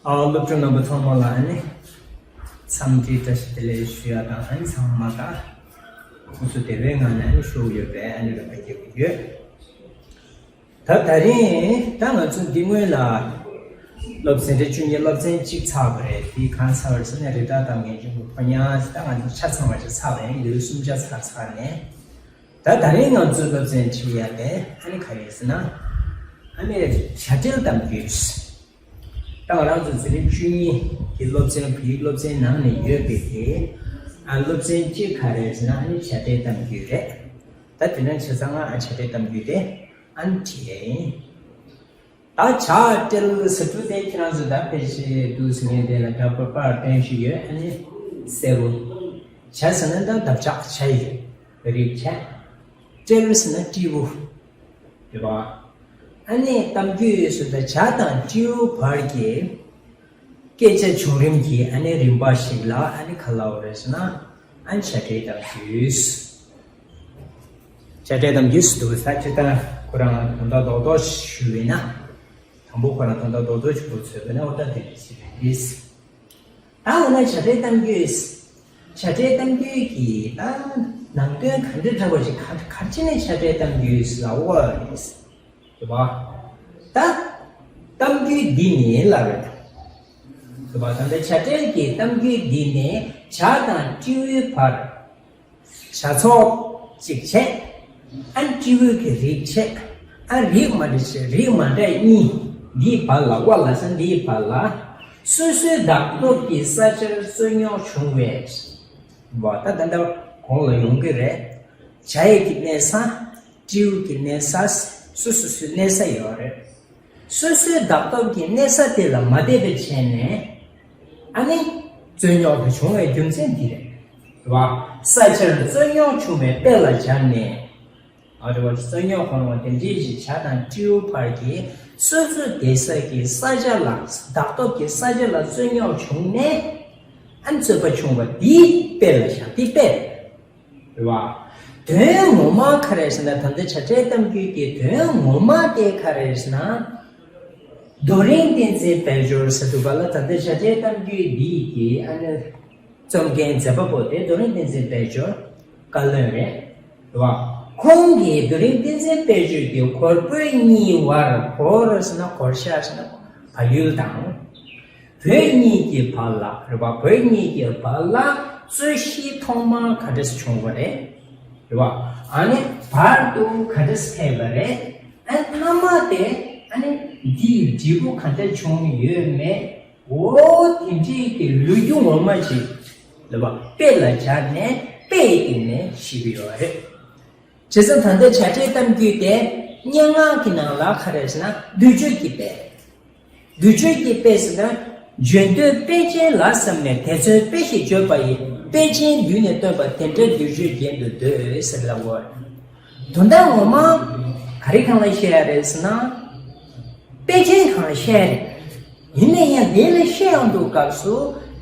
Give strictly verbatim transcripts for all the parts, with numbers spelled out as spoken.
ཨ། སློབ་ཕྲུག་རྣམ་པ་ཚང་མ་ལ་ཨ་ནི་འཚམས་འདྲི་བཀྲ་ཤིས་བདེ་ལེགས་ཞུ་ཡ་དང་། ཨ་ནི་ཚང་མ་ད་ཁོང་ཚོ་བདེ་བའི་ངང་ནས་ཨ་ནི་བཞུགས་ཡོད་པའི་ཨ་ནི་རེ་བ་རྒྱག་གི་ཡོད། ད་ད་རིང་ད་ང་ཚོ་འདི་སྔོན་ལ་སློབ་ཚན་འཛིན་གྲྭ་བཅུ་གཉིས་སློབ་ཚན་གཅིག་ཚར་བ་རེད། དེ་གང་ཚར་བ་རེད་ཟེར་ན། རི་དྭགས་དང་ངན་སྐྱུག་གི་ཕོ་ཉ། ད་ང་ཚོ་ཆ་ཚང་བ་ཞིག་ཚར་བ་ཡིན། ལེའུ་གསུམ་ཆ་ཚར་ཚར་ནས། ད་ད་རིང་ང་ཚོའི་སློབ་ཚན་ཁྲིད་ཡ་དེ་ཨ་ནི་ག་རེ་ཟེར་ན། ཨ་ནི་བྱ་བྲལ་གཏམ་རྒྱུད། ད་ང་རང་ཚོ་འཛིན་གྲྭ་བཅུ་གཉིས་ཀྱི་སློབ་ཚན། བོད་ཡིག་སློབ་ཚན་ནང་ནས་ཡོད་པའི་དེ། ཨ། སློབ་ཚན་གཅིག་ག་རེ་ཟེར་ན། ཨ་ནི་བྱ་བྲལ་གཏམ་རྒྱུད་རེད། ད་དེ་འདྲ་བྱས་ཙང་ང་བྱ་བྲལ་གཏམ་རྒྱུད་དེ་ཨ་ནི་ཁྲིད་ཡ་ཡིན། ད་བྱ་བྲལ་ཟེར་དུས་དེ་ཁྱེད་རང་ཚོ་ད་ཕལ་ཆེར་འདུག་ཟེར་མཁན་དེ་ལ་འདྲ་པར་པར་སྟོན་བཞིན་ཡོད། ཨ་ནི་སེར་པོ། བྱ་ཟེར་ན་ད་འདབ་ཆགས་བྱ་ཡི་རིགས་བྱས། བྲལ་ཟེར་ན་སྤྲེའུ་རེད་པ། ཨ་ནི་གཏམ་རྒྱུད་ཟེར་ད་བྱ་དང་སྤྲེའུ་བར་གྱི་སྐད་ཆ་བྱུང་རིམ་གྱི་ཨ་ནི་རིམ་པ་ཞིག་ལ་ཨ་ནི་ག་ལབ་རེད་ཟེར་ན། ཨ་ནི་བྱ་བྲལ་གཏམ་རྒྱུད། བྱ་བྲལ་གཏམ་རྒྱུད་ཟེར་དུས་ད་སྤྱིར་བཏང་ཁོ་རང་དོན་དག་རྡོག་རྡོག་ཞུས་པ་ཡིན་ན། དང་པོ་ཁོ་རང་དོན་དག་རྡོག་རྡོག་ཅིག་པོ་འཚོལ་བ་ཡིན་ན། འོ་ད་དེ་འདྲ་ཞིག་རེད། ད་འོ་ན་བྱ་བྲལ་གཏམ་རྒྱུད། བྱ་བྲལ་གཏམ་རྒྱུད་ཀྱི་ད་ནང་དོན་ག་འདྲ་འདྲ་བ་ཞིག་ག་ག་ཅི་ནས་བྱ་བྲལ་གཏམ་རྒྱུད་ལབ་པ་རེད། རེད་པ། ད་གཏམ་རྒྱུད་འདི་ནི་ལབ་རེད། རེད་པ། ད་ལྟ་བྱ་བྲལ་གྱི་གཏམ་རྒྱུད་འདི་ནི་བྱ་དང་སྤྲེའུའི་བར། བྱ་ཚོགས་གཅིག་བྱས། ཨ་ནི་སྤྲེའུ་གི་རིགས་བྱས། ཨ། རིགས་མ་འདྲ་བྱས། རིགས་མ་འདྲ་གཉིས། འདིའི་བར་ལ། ཝ་ལ་ས་འདིའི་བར་ལ། སོ་སོའི་བདག་སྟོབས་ཀྱིས་ས་ཆར་རྩོད་རྙོག་བྱུང་བས། བ་ད་ད་ལྟ་གོང་ལ་ཡོང་གི་རེད། བྱ་ཡི་གི་གནས་ས། སྤྲེའུ་གི་གནས་ས། སོ་སོ་སོའི་གནས་ས་ཡོད་རེད། སོ་སོའི་བདག་སྟོབས་ཀྱིས་གནས་ས་དེ་ལ་མ་བསྡད་པ་བྱས་ནས། ཨ་ནི་རྩོད་རྙོག་དེ་བྱུང་བའི་རྒྱུ་མཚན་འདི་རེད། རེད་པ། ས་ཆར་རྩོད་རྙོག་བྱུང་བའི་དཔེ་ལ་སྦྱར་ནས། ཨ། རེད་པ། རྩོད་རྙོག་ཁོ་རང་དེ་འདྲའི་ཞིག་བྱ་དང་སྤྲེའུ་བར་གྱི་སོ་སོའི་བསྡད་ས་གི་ས་ཆ་ལ། བདག་སྟོབས་ཀྱི་ས་ཆ་ལ་རྩོད་རྙོག་བྱུང་ནས། ཨ་ནི་རྩོད་པ་བྱུང་བ་འདིའི་དཔེ་ལ་བཞག་འདི་དཔེ་རེད། རེད་པ། དོན་ངོ་མ་ག་རེ་ཟེར་ན། ད་ལྟ་བྱ་བྲལ་གཏམ་རྒྱུད་ཀྱི་དོན་ངོ་མ་དེ་ག་རེ་ཟེར་ན། རྡོ་རིང་བསྟན་འཛིན་དཔལ་འབྱོར་ཟེར་འདུག་ག་ལ། ད་ལྟ་བྱ་བྲལ་གཏམ་རྒྱུད་འདི་གི་ཨ་ནི་རྩོམ་མཁན་མཛད་པ་པོ་དེ་རྡོ་རིང་བསྟན་འཛིན་དཔལ་འབྱོར་བཀའ་བློན་རེད། རེད་པ། ཁོང་གིས་རྡོ་རིང་བསྟན་འཛིན་དཔལ་འབྱོར་གྱི་སྒོར་བོད་གཉིས་བར། སྒོར་ཟེར་ན་སྒོར་གཞས་ཟེར་ན་བལ་ཡུལ་དང་། བོད་གཉིས་ཀྱི་བར་ལ། རེད་པ། བོད་གཉིས་ཀྱི་བར་ལ་རྩོད་གཞི་ཐོག་མ་ག་འདྲས་བྱུང་བ་རེད། རེད་པ། ཨ་ནི་བར་དུ་ག་འདྲས་ཕེབས་པ་རེད། ཨ། མཐའ་མ་དེ་ཨ་ནི་འདིའི་འབྲས་བུ་ག་འདྲ་བྱུང་ཡོད་མེད། འོ་དེ་འདྲའི་གི་ལོ་རྒྱུས་ངོ་མ་ཞིག་ལབ་པ་དཔེ་ལ་སྦྱར་ནས། དཔེ་ཡི་སྟེང་ནས་ཞུས་པ་ཡོད་རེད། བྱས་ཙང་ད་ལྟ་བྱ་བྲལ་གཏམ་རྒྱུད་དེ་སྙན་ངག་གི་ནང་ལ་ག་རེ་ཟེར་ན། བསྡུས་བརྗོད་ཀྱི་དཔེ། བསྡུས་བརྗོད་ཀྱི་དཔེ་ཟེར་ན། བརྗོད་འདོད་དཔེ་ཅན་ལ་བསམས་ནས། དེ་མཚོན་དཔེ་ཞིག་བརྗོད་པ་ཡི། དཔེ་ཅན་བསྡུས་ནས་སྟོན་པ། དེ་འདྲའི་བསྡུས་བརྗོད་རྒྱན་དུ་འདོད་ཟེར་ལབ་པ་རེད། དོན་དག་ངོ་མ་ག་རེ་སྒང་ལ་བཤད་ཡ་རེད་ཟེར་ན། དཔེ་ཅན་སྒང་ལ་བཤད་ཡ་རེད། ཡིན་ན་ཡང་དེ་ལ་བཤད་ཡོང་དུས་སྐབས་སུ་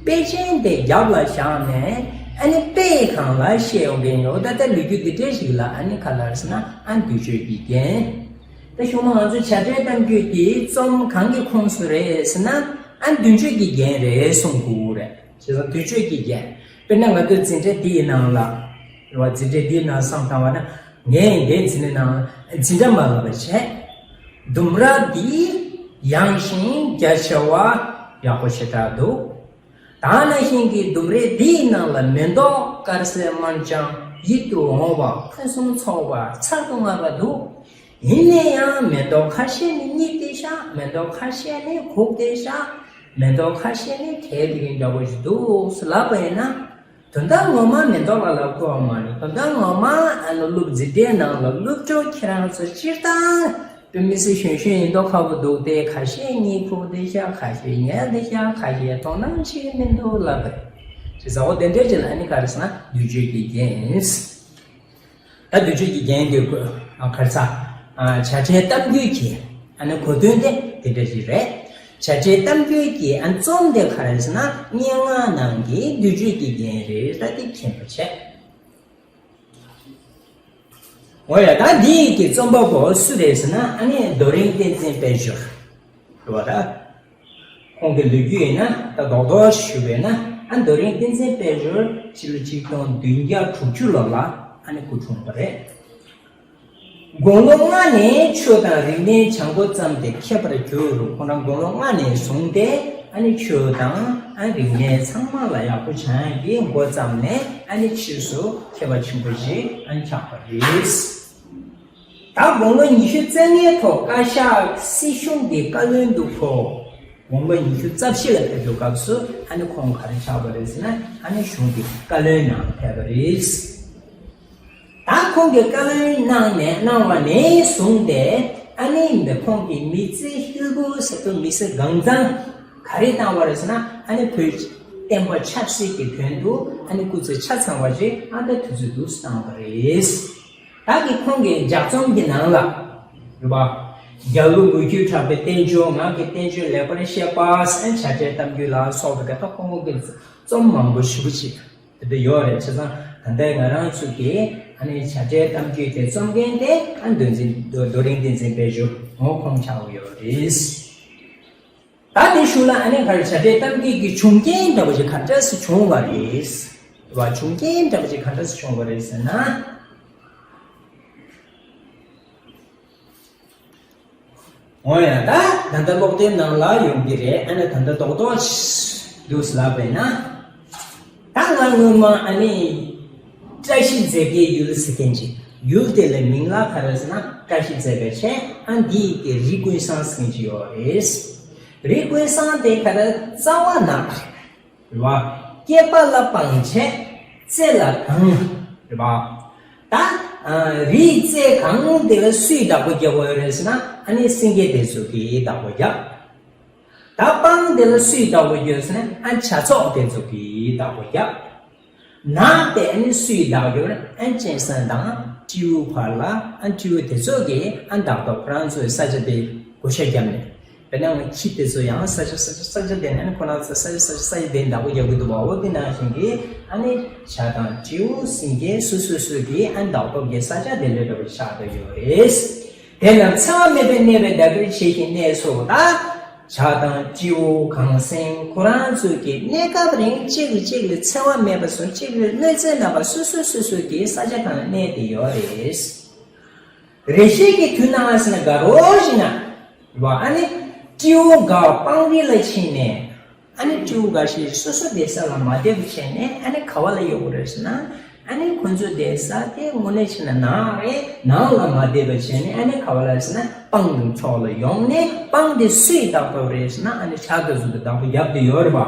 དཔེ་ཅན་དེ་རྒྱབ་ལ་བཞག་ནས། ཨ་ནི་དཔེ་སྒང་ལ་བཤད་ཡོང་གི་ཡོད། ད་ལྟ་ལོ་རྒྱུས་འདི་འདྲ་ཞིག་ལ་ཨ་ནི་ག་ལབ་ཟེར་ན། ཨ། བསྡུས་བརྗོད་ཀྱི་རྒྱན། ད་གཞུག་མ་ང་ཚོ་བྱ་བྲལ་གཏམ་རྒྱུད་འདི་རྩོམ་གང་གི་ཁོངས་སུ་རེད་ཟེར་ན། ཨ། བསྡུས་བརྗོད་ཀྱི་རྒྱན་རེད་གསུང་དགོས་རེད། བྱས་ཙང་བསྡུས་བརྗོད་ཀྱི་རྒྱན། དཔེར་ན་ང་ཚོའི་འཛིན་གྲྭ་འདིའི་ནང་ལ། རེད་པ། འཛིན་གྲྭ་འདིའི་ནང་བསམ་བཏང་བ་ན། ངས་འདིའི་འཛིན་གྲྭའི་ནང་འཛིན་གྲྭ་མ་ལབ་པ་བྱས། ལྡུམ་ར་འདི་ཡངས་ཤིང་རྒྱ་ཆེ་བ་ཡག་པོ་ཞེ་དྲག་འདུག། ད་ནང་བཞིན་གྱི་ལྡུམ་རའི་འདིའི་ནང་ལ་མེ་ཏོག་དཀར་སེར་དམར་ལྗང་ཡིད་དུ་འོང་བ་ཕུན་སུམ་ཚོགས་པ་ཚར་དུ་དངར་བ་འདུག། ཡིན་ན་ཡང་མེ་ཏོག་ཁ་ཤས་ནི་རྙིད་དེ་བཞག། མེ་ཏོག་ཁ་ཤས་ནི་གུག་སྟེ་བཞག། མེ་ཏོག་ཁ་ཤས་ནི་གད་དེ་རིང་འདྲ་བོ་ཞིག་འདུག་ཟེར་ལབ་པ་ཡིན་ན། དོན་དག་ངོ་མ་མེ་ཏོག་ལ་ལབ་དགོས་པ་མ་རེད། དོན་དག་ངོ་མ་ཨ་ནི་སློབ། འཛིན་གྲྭའི་ནང་ལ་སློབ་ཕྲུག་ཁྱེད་རང་ཚོ་སྤྱིར་བཏང་དཔེ་མི་སྲིད་གཞོན་གཞོན་ཡིན་མདོག་ཁ་པོ་འདུག་སྟེ། ཁ་ཤས་གཉིད་ཁུག་སྟེ་བཞག། ཁ་ཤས་ཉལ་ཏེ་བཞག། ཁ་ཤས་དོ་སྣང་བྱེད་མི་འདུག་ལབ་པ་རེད། བྱས་ཙང་འོ་དེ་འདྲའི་རྗེས་ལ་ཨ་ནི་ག་རེ་ཟེར་ན། བསྡུས་བརྗོད་ཀྱི་རྒྱན། ད་བསྡུས་བརྗོད་ཀྱི་རྒྱན་དེ་གོ། ཨ། ག་རེ་ཟ། ཨ། བྱ་བྲལ་གཏམ་རྒྱུད་ཀྱི་ཨ་ནི་གོ་དོན་དེ་དེ་འདྲ་ཞིག་རེད། བྱ་བྲལ་གཏམ་རྒྱུད་ཀྱི་ཨ་རྩོམ་དེ་ག་རེ་ཟེར་ན། སྙན་ངག་ནང་གི་བསྡུས་བརྗོད་ཀྱི་རྒྱན་རེད། ད་དེ་མཁྱེན་པ་བྱས། འོ་ཡ། ད་འདི་གི་རྩོམ་པ་པོ་སུ་རེད་ཟེར་ན། ཨ་ནི་རྡོ་རིང་བསྟན་འཛིན་དཔལ་འབྱོར་རེད་པ། ད། ཁོང་གི་ལོ་རྒྱུས་ཡིན་ན་ད་རྡོག་རྡོག་ཞུས་པས་ན། ཨ་རྡོ་རིང་བསྟན་འཛིན་དཔལ་འབྱོར་ཕྱི་ལོ་ཆིག་སྟོང་བདུན་བརྒྱ་དྲུག་ཅུ་ལོ་ལ་ཨ་ནི་སྐུ་འཁྲུངས་པ་རེད། དགུང་ལོ་ལྔ་ནས་ཆོས་དང་རིག་གནས་སྦྱང་འགོ་བརྩམས་ཏེ་མཁས་པར་གྱུར། ཁོང་རང་དགུང་ལོ་ལྔ་ནས་བཟུང་སྟེ་ཨ་ནི་ཆོས་དང་ཨ་རིག་གནས་ཚང་མ་ལ་ཡག་པོ་སྦྱང་ཡག་གི་འགོ་བརྩམས་ནས་ཨ་ནི་ཕྱིས་སུ་མཁས་པ་ཆེན་པོ་ཞིག་ཨ་ནི་ཆགས་པ་རེད། ད་དགུང་ལོ་ཉི་ཤུ་རྩ་ལྔའི་ཐོག་བཀའ་ཤག་སྲིད་གཞུང་གི་བཀའ་བློན་དུ་བསྐོས། དགུང་ལོ་ཉི་ཤུ་རྩ་བཞི་ལ་ཕེབས་པའི་སྐབས་སུ་ཨ་ནི་ཁོང་ག་རེ་ཆགས་པ་རེད་ཟེར་ན། ཨ་ནི་གཞུང་གི་བཀའ་བློན་ནང་ཕེབས་པ་རེད། ད་ཁོང་གིས་བཀའ་བློན་གནང་ནས་གནང་བ་ནས་བཟུང་སྟེ་ཨ་ནི་ཁོང་གིས་མི་ཚེ་ཧིལ་པོ་ཟེར་དུས་མི་ཚེ་གང་ཚང་ག་རེ་བཏང་བ་རེད་ཟེར་ན། ཨ་ནི་བོད་བསྟན་པ་ཆབ་སྲིད་ཀྱི་དོན་དུ་ཨ་ནི་སྐུ་ཚེ་ཆ་ཚང་བ་ཞིག་ཨ་ད་དུས་ཚོད་འདུག་བཏང་བ་རེད། ད་གི་ཁོང་གི་ལྗགས་རྩོམ་གྱི་ནང་ལ་རེད་པ། རྒྱལ་བློན་མུ་ཁྱུད་གྲགས་པའི་བསྟན་བཅོས། ངག་གི་བསྟན་བཅོས་ལེགས་པར་བཤད་པ་ཟེར། བྱ་བྲལ་གཏམ་རྒྱུད་ལ་སོགས་པའི་ད་ཁོང་གི་རྩོམ་མང་པོ་ཞེ་པོ་ཅིག་དེ་འདྲ་ཡོད་རེད། བྱས་ཙང་ད་ལྟའི་ང་རང་ཚོ་གི་ཨ་ནི་བྱ་བྲལ་གཏམ་རྒྱུད་དེ་རྩོམ་མཁན་དེ་ཨ་བསྟན་འཛིན་རྡོ་རྡོ་རིང་བསྟན་འཛིན་དཔལ་འབྱོར་ཁོང་ཆགས་ཡོད་རེད། ད་དེ་གཞུག་ལ་ཨ་ནི་ག་རེ་བྱ་བྲལ་གཏམ་རྒྱུད་ཀྱི་བྱུང་རྐྱེན་འདྲ་བོ་ཞིག་ག་འདྲ་སེ་བྱུང་བ་རེད། བ་བྱུང་རྐྱེན་འདྲ་བོ་ཞིག་ག་འདྲ་སེ་བྱུང་བ་རེད་ཟེར་ན། འོ་ཡ། ད་ད་ལྟ་ཀློག་དེབ་ནང་ལ་ཡོང་གི་རེད། ཨ་ནི་ད་ལྟ་རྡོག་རྡོག་འདུག་ལབ་པས་ན། ད་ང་སྔོན་མ་ཨ་ནི་བཀྲ་ཤིས་རྫས་བརྒྱད་ཡུལ་ཟེར་མཁན་ཅིག་ཡུལ་དེ་ལ་མིང་ལ་ག་རེ་ཟེར་ན་བཀྲ་ཤིས་རྫས་བརྒྱད་བྱས། ཨ་འདི་དེ་རི་ཀུན་བཟང་ཟེར་མཁན་ཅིག་ཡོད་རེད། རི་ཀུན་བཟང་དེ་ག་རེ་རྩ་བ་ན་རེད་པ། སྐེད་པ་ལ་སྤང་བྱས་རྩེ་ལ་གང་རེད་པ། ད་རིའི་རྩེ་གང་དེ་ལ་སུས་བདག་པོ་རྒྱབ་ཡོད་རེད་ཟེར་ན། ཨ་ནི་སེང་གེ་དེ་ཚོ་གིས་བདག་པོ་རྒྱབ། ད་སྤང་དེ་ལ་སུས་བདག་པོ་རྒྱབ་ཟེར་ན། ཨ་བྱ་ཚོགས་དེ་ཚོ་གིས་བདག་པོ་རྒྱབ། ནགས་དེ་ཨ་ནི་སུས་བདག་རྒྱབ་ན། ཨ་གཅན་གཟན་དང་སྤྲེའུ་བར་ལ་ཨ་སྤྲེའུ་དེ་ཚོ་གིས་ཨ་བདག་ཐོག་ཁོ་རང་ཚོའི་ས་ཆ་དེ་བགོ་བཤའ་བརྒྱབ་ནས། དཔེར་ན་ང་ཁྱི་དེ་ཚོ་ཡང་ས་ཆ་ས་ཆ་ས་ཆ་དེ་ནས་ཨ་ནི་ཁོ་རང་ཚོ་ས་ཆ་ས་ཆ་ས་ཆ་དེ་བདག་པོ་རྒྱག་གི་འདུག་པ། འོ་དེ་ནང་བཞིན་གྱི་ཨ་ནི་བྱ་དང་སྤྲེའུ་སེང་གེ་སོ་སོ་སོ་གིས་ཨ་ནི་བདག་ཐོག་གི་ས་ཆ་དེ་ལས་འདྲ་བ་ཆགས་བསྡད་ཡོད་རེད། དེ་ལ་འཚེ་བ་མེད་པར་གནས་པའི་བདག་གིར་བྱས་ཤིང་གནས་སོ། ད་བྱ་དང་སྤྲེའུ་གངས་སེང་ཁོ་རང་ཚོས་ཀྱི་གནས་སྐབས་རིང་གཅིག་གིས་གཅིག་ལ་འཚེ་བ་མེད་པ་བཟོ། གཅིག་ལ་གནོད་འཚེ་མེད་པ་སོ་སོ་སོ་སོ་གི་ས་ཆ་གང་གནས་ཏེ་ཡོད་རེད། རེ་ཞིག་གི་དུས་ན་ཟེར་ན་དགའ་རོགས་ཤིག་ན་རེད་པ། ཨ་ནི་སྤྲེའུ་འགའ་སྤང་རི་ལ་ཕྱིན་ནས། ཨ་ནི་སྤྲེའུ་འགའ་ཞིག་སོ་སོ་བསྡད་ས་ལ་མ་བསྡད་པ་བྱས་ནས། ཨ་ནི་ག་བ་ལ་ཡོད་དགོས་རེད་ཟེར་ན། ཨ་ནི་ཁོ་ཚོ་བསྡད་ས་དེ་དངོས་གནས་བྱས་ན་ནགས་རེད། ནགས་ལ་མ་བསྡད་པ་བྱས་ནས། ཨ་ནི་ག་བ་ལ་ཟེར་ན་སྤང་གི་ཕྱོགས་ལ་ཡོང་ནས། སྤང་དེ་སུས་བདག་ཐོག་རེད་ཟེར་ན། ཨ་ནི་བྱ་དེ་ཚོ་གིས་བདག་པོ་རྒྱབ་བསྡད་ཡོད་རེད་པ།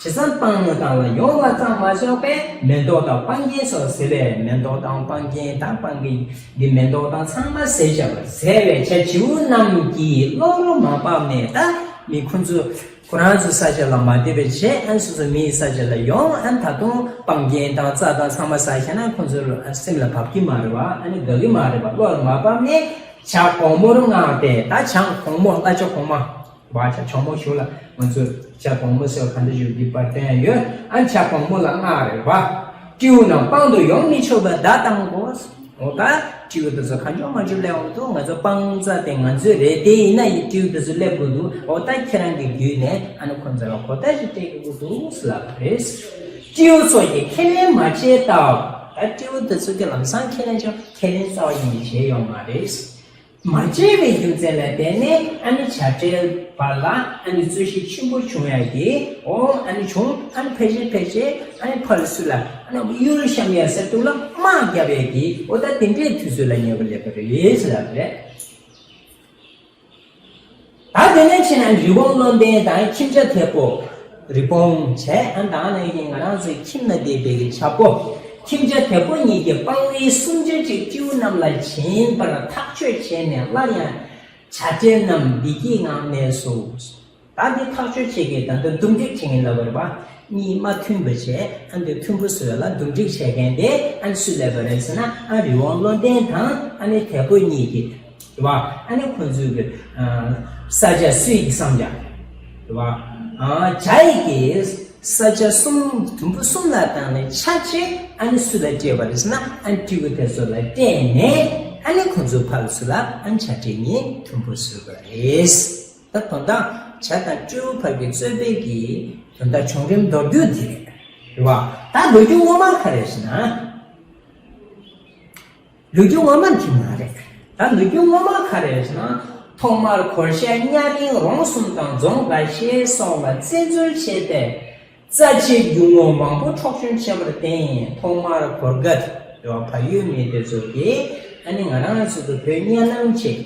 བྱས་ཙང་སྤང་ལ་དང་ལ་ཡོང་བ་ཙམ་མ་ཟད་པའི་མེ་ཏོག་དང་སྤང་རྒྱན་སོགས་ཟེར་བས། མེ་ཏོག་དང་སྤང་རྒྱན་དང་སྤང་གི་འདི་མེ་ཏོག་དང་ཚང་མ་ཟས་བྱས་པ་ཟས་པའི་བྱ་བྱིའུ་རྣམས་ཀྱིས་བློ་རུ་མ་བབས་ནས། ད་མི་ཁོ་ཚོ་ཁོ་རང་ཚོའི་ས་ཆ་ལ་མ་བསྡད་པ་བྱས། ཨ་ནི་སོ་སོ་མིའི་ས་ཆ་ལ་ཡོང་། ཨ་ནི་ད་དུང་སྤང་རྒྱན་དང་རྩྭ་དང་ཚང་མ་ཟ་བྱས་ན་ཁོ་ཚོ་ལ་སེམས་ལ་བབས་ཀྱི་མ་རེད་པ། ཨ་ནི་དགའ་གི་མ་རེད་པ། བློ་ལ་མ་བབས་ནས་བྱ་གོང་མོར་མངགས་ཏེ། ད་བྱ་གོང་མོ་གླ་ཆ་གོང་མ། བ་བྱ་གོང་མོ་ཞུ་ལ། ང་ཚོས་བྱ་གོང་མོ་ཟེར་བ་ག་འདྲ་ཞིག་འདི་པར་བསྟན་ཡ་ཡོད། ཨ་བྱ་གོང་མོ་ལ་མངགས་རེད་པ། སྤྲེའུ་རྣམས་སྤང་དུ་ཡོང་མི་ཆོག་པར་བརྡ་བཏང་དགོས། འོ་ད་སྤྲེའུ་དེ་ཚོ་གང་བྱུང་མང་བྱུང་སླེབས་ཡོང་གི་འདུག་ང་ཚོ་སྤང་རྩྭ་དེ་ང་ཚོའི་རེད། དེ་ཡིན་ན་ཡང་སྤྲེའུ་དེ་ཚོ་སླེབས་དགོས་འདུག་འོ་ད་ཁྱེད་རང་གི་བརྒྱུད་ནས་ཨ་ནི་ཁོ་ཚོ་ལ་གོ་བརྡ་ཞིག་སྤྲད་དགོས་འདུག་ལབ་རེད། སྤྲེའུ་ཚོ་ཡིས་ཁས་ལེན་མ་བྱས་སྟབས། ད་སྤྲེའུ་དེ་ཚོ་གིས་ལམ་སང་ཁས་ལེན་ཆོག་ཁས་ལེན་རྩ་བ་ཉིད་ནས་བྱས་ཡོད་མ་རེད། མ་བྱས་པའི་རྒྱུ་མཚན་ལ་བརྟེན་ནས་ཨ་ནི་བྱ་བྲལ་བར་ལ་ཨ་ནི་རྩོད་གཞི་ཆེན་པོ་བྱུང་ཡ་གི། འོ་ཨ་ནི་བྱུང་། ཨ་ནི་ཕལ་ཆེར་ཕལ་ཆེར་ཨ་ནི་ཕར་ཚུར་ལ་ཨ་ནི་གཡུལ་བཤམས་ཡ་ཟེར་དུས་ལ་དམག་རྒྱབ་ཡ་གི། འོ་ད་དེ་འདྲའི་དུས་ཚོད་ལ་ཉེ་བར་སླེབས་པ་རེད་ཟེར་ལབ་རེད། ད་དེ་ནས་ཕྱིན་ན་རི་བོང་བློ་ལྡན་དང་ཁྱིམ་བྱ་དེ་པོ། རི་བོང་བྱས། ཨ་ད་ནས་ཀྱི་ང་རང་ཚོའི་ཁྱིམ་ན་བསྡད་པའི་གི་བྱ་ཕོ། ཁྱིམ་བྱ་དེ་པོ་གཉིས་ཀྱིས་སྤང་རི་སུམ་ཅུ་ཅིག་སྤྲེའུ་རྣམས་ལ་བྱིན་པར་ཐག་གཅོད་བྱས་ནས། སླར་ཡང་བྱ་བྲལ་རྣམས་བདེ་སྐྱིད་ངང་གནས་སོ། ད་འདི་ཐག་གཅོད་བྱེད་མཁན་ད་ལྟ་འདུམ་འགྲིག་བྱེད་མཁན་ལབ་པ་རེད་པ། གཉིས་མ་མཐུན་པ་བྱས། ཨ་འདི་མཐུན་པོ་བཟོ་ཡ་ལ་འདུམ་འགྲིག་བྱེད་མཁན་དེ་ཨ་ནི་སུ་སླེབས་པ་རེད་ཟེར་ན། ཨ་རི་བོང་བློ་ལྡན་དང་ཨ་ནི་དེ་པོ་གཉིས་ཀྱིས། རེད་པ། ཨ་ནི་ཁོང་ཚོའི་གི་ཨ་ས་ཆ་སུའི་གི་བསམ་ཡ། རེད་པ། ཨ་བྱ་ཡི་གི་ས་ཆ་གསུམ། དུམ་བུ་གསུམ་ལ་བཏང་ནས་ཆ་གཅིག་ཨ་ནི་སུ་ལ་སྤྲད་པ་རེད་ཟེར་ན། ཨ་ནི་སྤྲེའུ་དེ་ཚོ་ལ་སྤྲད་ནས། ཨ་ནི་ཁོང་ཚོ་ཕར་ཚུར་ལ་ཨ་ནི་བྱ་བྲལ་གཉིས་མཐུན་པོ་བཟོས་པ་རེད། ད་དོན་དག་ བྱ་དང་སྤྲེའུ་བར་གྱི་རྩོད་པའི་གི་དོན་དག་བྱུང་རིམ་མདོར་བསྡུས་འདི་རེད། རེད་བ། ད་ལོ་རྒྱུས་ངོ་མ་ག་རེ་ཟེར་ན། ལོ་རྒྱུས་ངོ་མ་འདི་མ་རེད། ད་ལོ་རྒྱུས་ངོ་མ་ག་རེ་ཟེར་ན། ཐོག་མར་གོར་ཤ་གཉའ་རིང་རོང་གསུམ་དང་རྫོང་འགའ་ཤས་སོགས་ལ་བཙན་འཛུལ་བྱས་ཏེ། རྩ་ཆེའི་རྒྱུ་དངོས་མང་པོ་འཕྲོག་བཅོམ་བྱས་པར་བརྟེན། ཐོག་མར་གོར་ག་ཡོད་བལ་ཡུལ་མི་དེ་ཚོ་གིས་ཨ་ནི་ང་རང་ཚོ་གི་བོད་གཉའ་ནང་བྱས། སྐྱིད་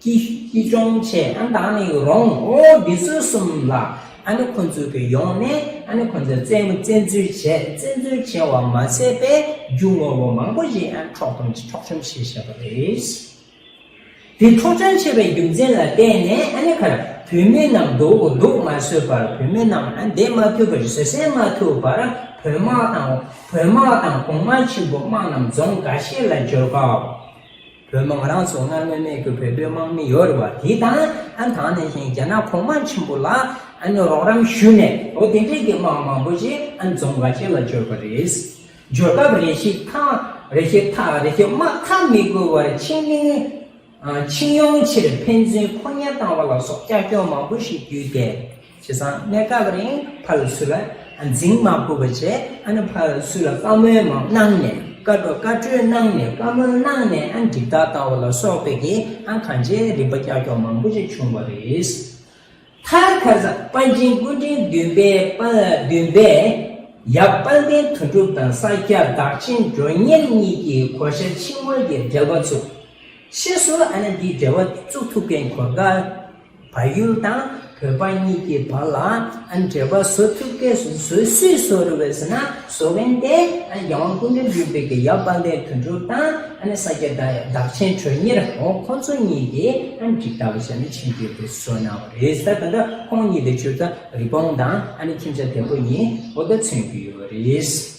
སྐྱིད་གྲོང་བྱས། ཨ་ནི་ད་ནི་རོང་འོ་འདི་ཚོ་གསུམ་ལ་ཨ་ནི་ཁོ་ཚོ་གི་ཡོང་ནས་ཨ་ནི་ཁོ་ཚོ་བཙན་བཙན་འཛུལ་བྱས། བཙན་འཛུལ་བྱས་པ་མ་ཚད་པའི་རྒྱུ་དངོས་པོ་མང་པོ་ཞིག་ཨ་ནི་འཕྲོག་བཅོམ་འཕྲོག་བཅོམ་བྱས་བཞག་པ་རེད། དེ་འཕྲོག་བཅོམ་བྱས་པའི་རྒྱུ་མཚན་ལ་བརྟེན་ནས་ཨ་ནི་ཁར་བོད་མི་རྣམས་སྡུག་སྡུག་མ་བཟོད་པར། བོད་མི་རྣམས་ཨ་བསྡད་མ་ཐུབ་པར། བཟོད་བསྲན་མ་ཐུབ་པར་བོད་དམག་དང་། བོད་དམག་དང་གོང་མ་ཆེན་པོ་དམག་རྣམས་རྫོང་འགའ་ཤས་ལ་འབྱོར་སྐབས། བོད་དམག་རང་ཚོ་སྔར་མེད་མེད་ཀྱི་བོད་པའི་དམག་མི་ཡོད་རེད་བ། དེ་དང་ཨ་ནི་ད་ནས་བཞིན་རྒྱ་ནག་གོང་མ་ཆེན་པོ་ལ་ཨ་ནི་རོགས་རམ་ཞུས་ནས། འོ་དེ་འདྲས་ཀྱི་དམག་མང་པོ་ཞིག་ཨ་ནི་རྫོང་འགའ་ཤས་ལ་འབྱོར་པ་རེད། འབྱོར་སྐབས་རེ་ཞིག་ཐག་རེ་ཞིག་ཐག་རེ་ཞིག་དམག་ཐག་མི་དགོས་པར་ཆིངས་ཡིག་ཨ་ཕྱིར་ཡོང་ཕྱིར་ཕན་ཚུན་ཕོ་ཉ་བཏང་བ་ལ་སོགས་ཀྱག་ཀྱོག་མང་པོ་ཞིག་བརྒྱུད་དེ། བྱས་ཙང་གནས་སྐབས་རིང་ཕར་ཚུར་ལ་འཛིང་མ་དགོས་པ་བྱས། ཨ་ནི་ཕར་ཚུར་ལ་བཀའ་མོལ་མང་གནང་ནས། བཀའ་སྒྲོག་བཀའ་གྲོས་གནང་ནས། བཀའ་མོལ་གནང་ནས། ཨ་ནི་འགྲིག་ཐག་བཏང་བ་ལ་སོགས་པའི་གི་ཨ་གང་ཅིའི་རིག་པ་ཀྱག་ཀྱོག་མང་པོ་ཞིག་བྱུང་བ་རེད། མཐར་ཁ་སང་པཎ་ཆེན་སྐུ་ཕྲེང་བདུན་པའི་དཔལ་བདུན་པས་ཡབ་དཔལ་ལྡན་དོན་གྲུབ་དང་ས་སྐྱ་བདག་ཆེན་སྒྲོལ་གཉེར་གཉིས་ཀྱིས་གོར་ཤ་ཕྱི་དངུལ་གྱི་འབྲེལ་བ་བཙུགས། ཕྱིས་སུ་ཨ་ནི་འདིའི་འབྲེལ་བ་བཙུགས་ཐུབ་མཁན་གོར་ག་བལ་ཡུལ་དང་བོད་པ་གཉིས་ཀྱི་བར་ལ་ཨ་ནི་འབྲེལ་བ་བཟོ་ཐུབ་མཁན་སུ་བཟོ་སུས་བཟོ་རུ་བས་ཟེར་ན། བཟོ་མཁན་དེ་ཨ་ནི་རྒྱལ་དབང་སྐུ་ཕྲེང་བདུན་པའི་གི་ཡབ་དཔལ་ལྡན་དོན་གྲུབ་དང་ཨ་ནི་ས་སྐྱ་བདག་ཆེན་སྒྲོལ་གཉེར། འོ་ཁོང་ཚོ་གཉིས་ཀྱིས་ཨ་ནི་འགྲིག་ཐག་བྱས་ནས་ཆིངས་ཡིག་དེ་བཟོ་གནང་བ་རེད། ད་ད་ལྟ་ཁོང་གཉིས་དེ་ཆུ་ཚ་རི་བོང་དང་ཨ་ནི་ཁྱིམ་བྱ་དེ་པོ་གཉིས་འོ་ད་མཚོན་གྱི་ཡོད་པ་རེད།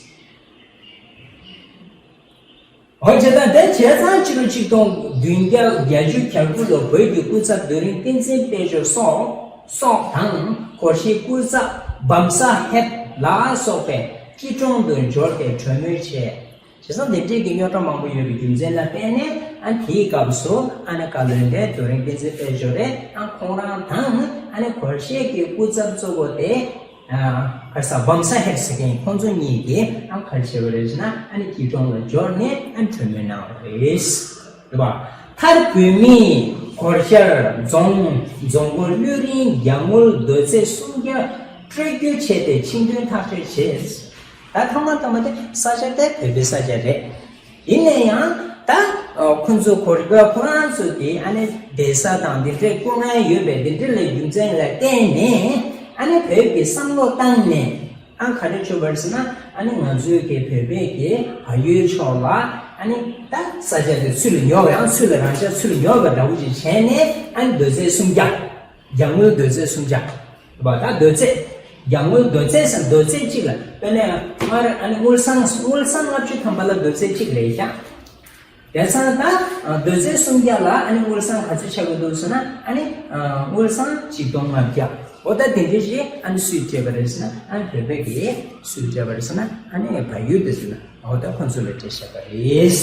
འོ་བྱས་ཙང་དེ་བྱས་ཙང་ཕྱི་ལོ་ཆིག་སྟོང་བདུན་བརྒྱ་བརྒྱད་ཅུ་གྱ་དགུ་ལོ་བོད་ཀྱི་སྐུ་ཚབ་རྡོ་རིང་བསྟན་འཛིན་དཔལ་འབྱོར་སོགས་སོགས་དང་གོར་ཤའི་སྐུ་ཚབ་བམ་ས་ཧེབ་ལ་སོགས་པས་སྐྱིད་གྲོང་དུ་འབྱོར་ཏེ་གྲོས་མོལ་བྱས། བྱས་ཙང་དེ་འདྲས་ཀྱི་རྙོག་དྲ་མང་པོ་ཡོད་པའི་རྒྱུ་མཚན་ལ་བརྟེན་ནས་ཨ་དེའི་སྐབས་སུ་ཨ་ནི་བཀའ་བློན་དེ་རྡོ་རིང་བསྟན་འཛིན་དཔལ་འབྱོར་རེད། ཨ་ཁོང་རང་དང་ཨ་ནི་གོར་ཤའི་གི་སྐུ་ཚབ་གཙོ་བོ་དེ། ཨ་ག་ས་བམ་ས་ཧེབ་ཟེར་མཁན་ཁོང་ཚོ་གཉིས་ཀྱིས་ཨ་ག་རེ་བྱས་པ་རེད་ཟེར་ན། ཨ་ནི་སྐྱིད་གྲོང་ལ་འབྱོར་ནས་ཨ་གྲོས་མོལ་གནང་བ་རེད། རེད་པ། མཐར་བོད་མིས་གོར་ཤར་རྫོང་རྫོང་སྒོར་ལུས་རིན་རྒྱ་དངུལ་རྡོ་རྩེ་སུམ་བརྒྱ་སྤྲོད་རྒྱུ་བྱས་ཏེ་ཆིངས་དོན་ཐག་གཅོད་བྱས། ད་ཐོག་མ་ཐོག་མ་དེ་ས་ཆ་དེ་བོད་པའི་ས་ཆ་རེད། ཡིན་ན་ཡང་ད་ཁོ་ཚོ་གོར་ག་ཁོ་རང་ཚོ་གི་ཨ་ནི་བསྡད་ས་དང་འདི་འདྲའི་སྐུ་ངལ་ཡོད་པའི་འདི་འདྲ་ལ་རྒྱུ་མཚན་ལ་བརྟེན་ནས་ཨ་ནི་བོད་ཀྱི་བསམ་བློ་བཏང་ནས། ཨ་ག་རེ་བྱུང་བ་རེད་ཟེར་ན། ཨ་ནི་ང་ཚོའི་གི་བོད་པའི་གི་བལ་ཡུལ་ཕྱོགས་ལ་ཨ་ནི་ད་ས་ཆ་དེ་ཚུར་ལ་ཉོ་བ། ཡང་ཚུར་ལ་རང་ཅག་ཚུར་ལ་ཉོ་བ་འདྲ་བོ་ཅིག་བྱས་ནས། ཨ་ནི་རྡོ་རྩེ་སུམ་བརྒྱ། རྒྱ་དངུལ་རྡོ་རྩེ་སུམ་བརྒྱ། བ་ད་རྡོ་རྩེ། རྒྱ་དངུལ་རྡོ་རྩེ་ཟེར། རྡོ་རྩེ་གཅིག་ལ་དཔེར་ན་སྔར་ཨ་ནི་དངུལ་སྲང་དངུལ་སྲང་ལྔ་བཅུ་ཐམ་པ་ལ་རྡོ་རྩེ་གཅིག་རེད་ཤག་དེ་ཙང་ད་རྡོ་རྩེ་སུམ་བརྒྱ་ལ་ཨ་ནི་དངུལ་སྲང་ག་ཚོད་ཆགས་ཀྱི་འདུག་ཟེར་ན། ཨ་ནི་དངུལ་སྲང་ཆིག་སྟོང་ལྔ་བརྒྱ། འོ་ད་དེ་འདྲ་ཞིག་ཨ་ནི་སུས་སྤྲད་པ་རེད་ཟེར་ན། ཨ་ནི་བོད་པའི་གིས་སུས་སྤྲད་པ་རེད་ཟེར་ན། ཨ་ནི་བལ་ཡུལ་དེ་ཚོ་ལ་འོ་ད་ཁོ་ཚོ་ལ་སྤྲད་བཞག་པ་རེད།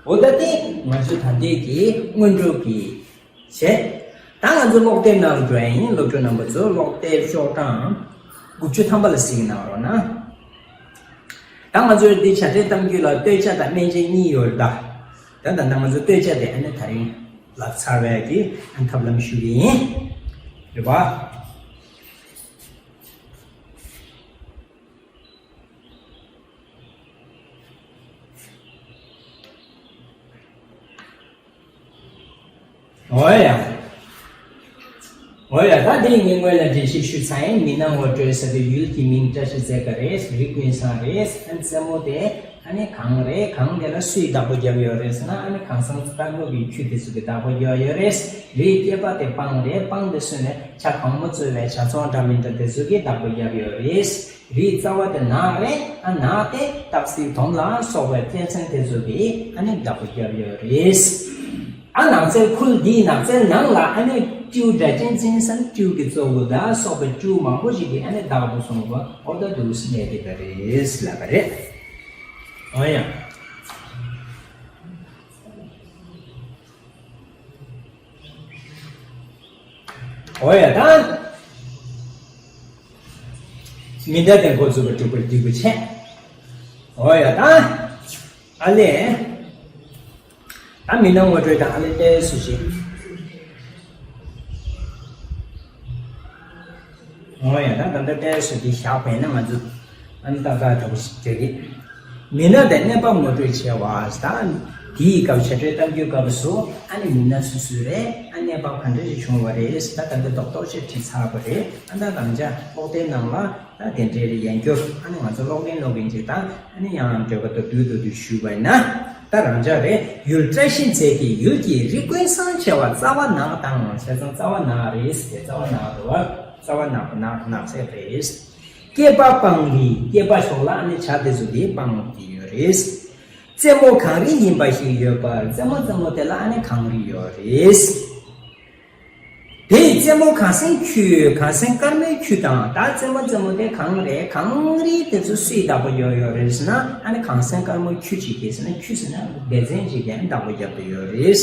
འོ་ད་དེ་ང་ཚོ་ད་ལྟའི་གི་སྔོན་འགྲོ་གི་བྱས། ད་ང་ཚོ་ཀློག་དེབ་ནང་འགྲོ་ཡ་ཡིན། སློབ་ཕྲུག་རྣམ་པ་ཚོ་ཀློག་དེབ་ཤོག་གྲངས་དགུ་བཅུ་ཐམ་པ་ལ་གཟིགས་གནང་རོགས་གནང་། ད་ང་ཚོའི་འདི་བྱ་བྲལ་གཏམ་རྒྱུད་ལ་བསྟོད་ཆ་དང་སྨད་ཆ་གཉིས་ཡོད་རེད་ད། ད་ད་ལྟ་ང་ཚོ་བསྟོད་ཆ་དེ་ཨ་ནི་ད་རིང་ལབ་ཚར་བའི་གི་ཨ་ཐབས་ལམ་ཞུ་གི་ཡིན། རེད་པ། འོ་ཡ། འོ་ཡ། ད་འདི་ངས་སྔོན་ལ་འགྲེལ་བཤད་ཞུས་ཚར་ཡིན། མི་སྣ་ངོ་སྤྲོད་ཟེར་དུས་ཡུལ་གྱི་མིང་བཀྲ་ཤིས་རྫ་དཀར་རེད། རི་ཀུན་བཟང་རེད། ཨ་ནི་རྩེ་མོ་དེ་ཨ་ནི་གངས་རེད། གངས་དེ་ལ་སུའི་བདག་པོ་བརྒྱབ་ཡོད་རེད་ཟེར་ན། ཨ་ནི་གངས་སེང་རྟ་མགོ་གི་ཁྱུ་དེ་ཚོ་གི་བདག་པོ་བརྒྱབ་ཡོད་རེད། རིའི་སྐེད་པ་དེ་སྤང་རེད། སྤང་དེ་སོན་ནས་བྱ་གང་མོ་གཙོས་པའི་བྱ་ཚོང་འདྲ་མི་འདྲ་དེ་ཚོ་གི་བདག་པོ་བརྒྱབ་ཡོད་རེད། རིའི་རྩ་བ་དེ་ནགས་རེད། ཨ་ནགས་དེ་སྟག་གཟིག་དོམ་ལ་སོགས་པའི་རྩྭ་ཚང་དེ་ཚོ་གིས་ཨ་ནི་བདག་པོ་བརྒྱབ་ཡོད་རེད། ཨ་ནགས་ཚལ་ཁུལ་འདིའི་ནགས་ཚལ་ནང་ལ་ཨ་ནི་སྤྲེའུ་སྒྲ་གཅན་འཛིན་ཟེར་སྤྲེའུ་གི་གཙོ་བོ་དང་སོགས་པའི་སྤྲེའུ་མང་པོ་ཞིག་གིས་ཨ་ནི་བདག་པོ་བཟུང་བ་འོ་ད་འདུག་སེ་གནས་བསྡད་པ་རེད་ལབ་པ་རེད། འོ་ཡ། འོ་ཡ། ད་ མི་འདྲ་དེ་འགོ་ཚུགས་པ་གྲུབ་པར་འདུས་པ་བྱས། འོ་ཡ་ད། ཨ་ལས། ད་མི་སྣ་ངོ་སྤྲོད་དང་ཨ་ལས་ཏོག་ཙམ་ཞིག་འོ་ཡ་ད་ད་ལྟ་ཏོག་ཙམ་ཞིག་བཞག་པས་ན་ང་ཚོ་ཨ་ནི་ཏག་ཏག་འདྲ་པོ་ཞིག་འགྲིག་གི། མི་སྣ་དང་གནས་བབ་ངོ་སྤྲོད་བྱས་པ་ད། དེའི་སྐབས་བྱ་སྤྲོད་གཏམ་རྒྱུད་སྐབས་སུ་ཨ་ནི་མི་སྣ་སུ་སུ་རེད། ཨ་གནས་བབ་ག་འདྲ་ཞིག་བྱུང་བ་རེད། ད་ད་ལྟ་རྡོག་རྡོག་ཅིག་བྲིས་ཚར་བ་རེད། ཨ་ད་རང་ཅག་ཀློག་དེབ་ནང་ལ། ད་དེ་འདྲའི་ཡན་སྐྱོར་ཨ་ནི་ང་ཚོ་ཀློག་མཁན་ཀློག་མཁན་ཅིག་དང་ཨ་ནི་ཡང་འདོད་པ་དང་བསྡུས་དུ་དུ་ཞུས་པ་ཡིན་ན། ད་རང་ཅག་རེད། ཡུལ་བཀྲ་ཤིས་རྩེ་གི་ཡུལ་གྱི་རི་ཀུན་བཟང་བྱ་བ་རྩ་བ་ནག་དང་བྱས་ཙང་རྩ་བ་ནག་རེད་ཟེར། རྩ་བ་ནག་འདུག་བ། རྩ་བ་ནག་པོ་ནག་ནག་ཚལ་རེད། སྐྱེས་པ་སྤང་རི། སྐྱེས་པ་ཞོག་ལ་ཨ་ནི་བྱ་དེ་ཚོ་དེ་སྤང་གི་ཡོད་རེད། རྩེ་མོ་གངས་རི་ཡིན་པ་ཞིག་ཡོད་པར་རྩེ་མོ་རྩེ་མོ་དེ་ལ་ཨ་ནི་གངས་རི་ཡོད་རེད། དེའི་རྩེ་མོ་གངས་སེང་ཁྱུ། གངས་སེང་དཀར་མོའི་ཁྱུ་དང་ད་རྩེ་མོ་རྩེ་མོ་དེ་གང་རེད། གངས་རི་དེ་ཚོ་སུས་བདག་པོ་རྒྱབ་ཡོད་རེད་ཟེར་ན། ཨ་ནི་གངས་སེང་དཀར་མོའི་ཁྱུ་གཅིག་གིས་ཟེར་ན། ཁྱུ་ཟེར་ན་སྡེ་ཚན་གཅིག་གིས་བདག་པོ་རྒྱབ་ཏུ་ཡོད་རེད།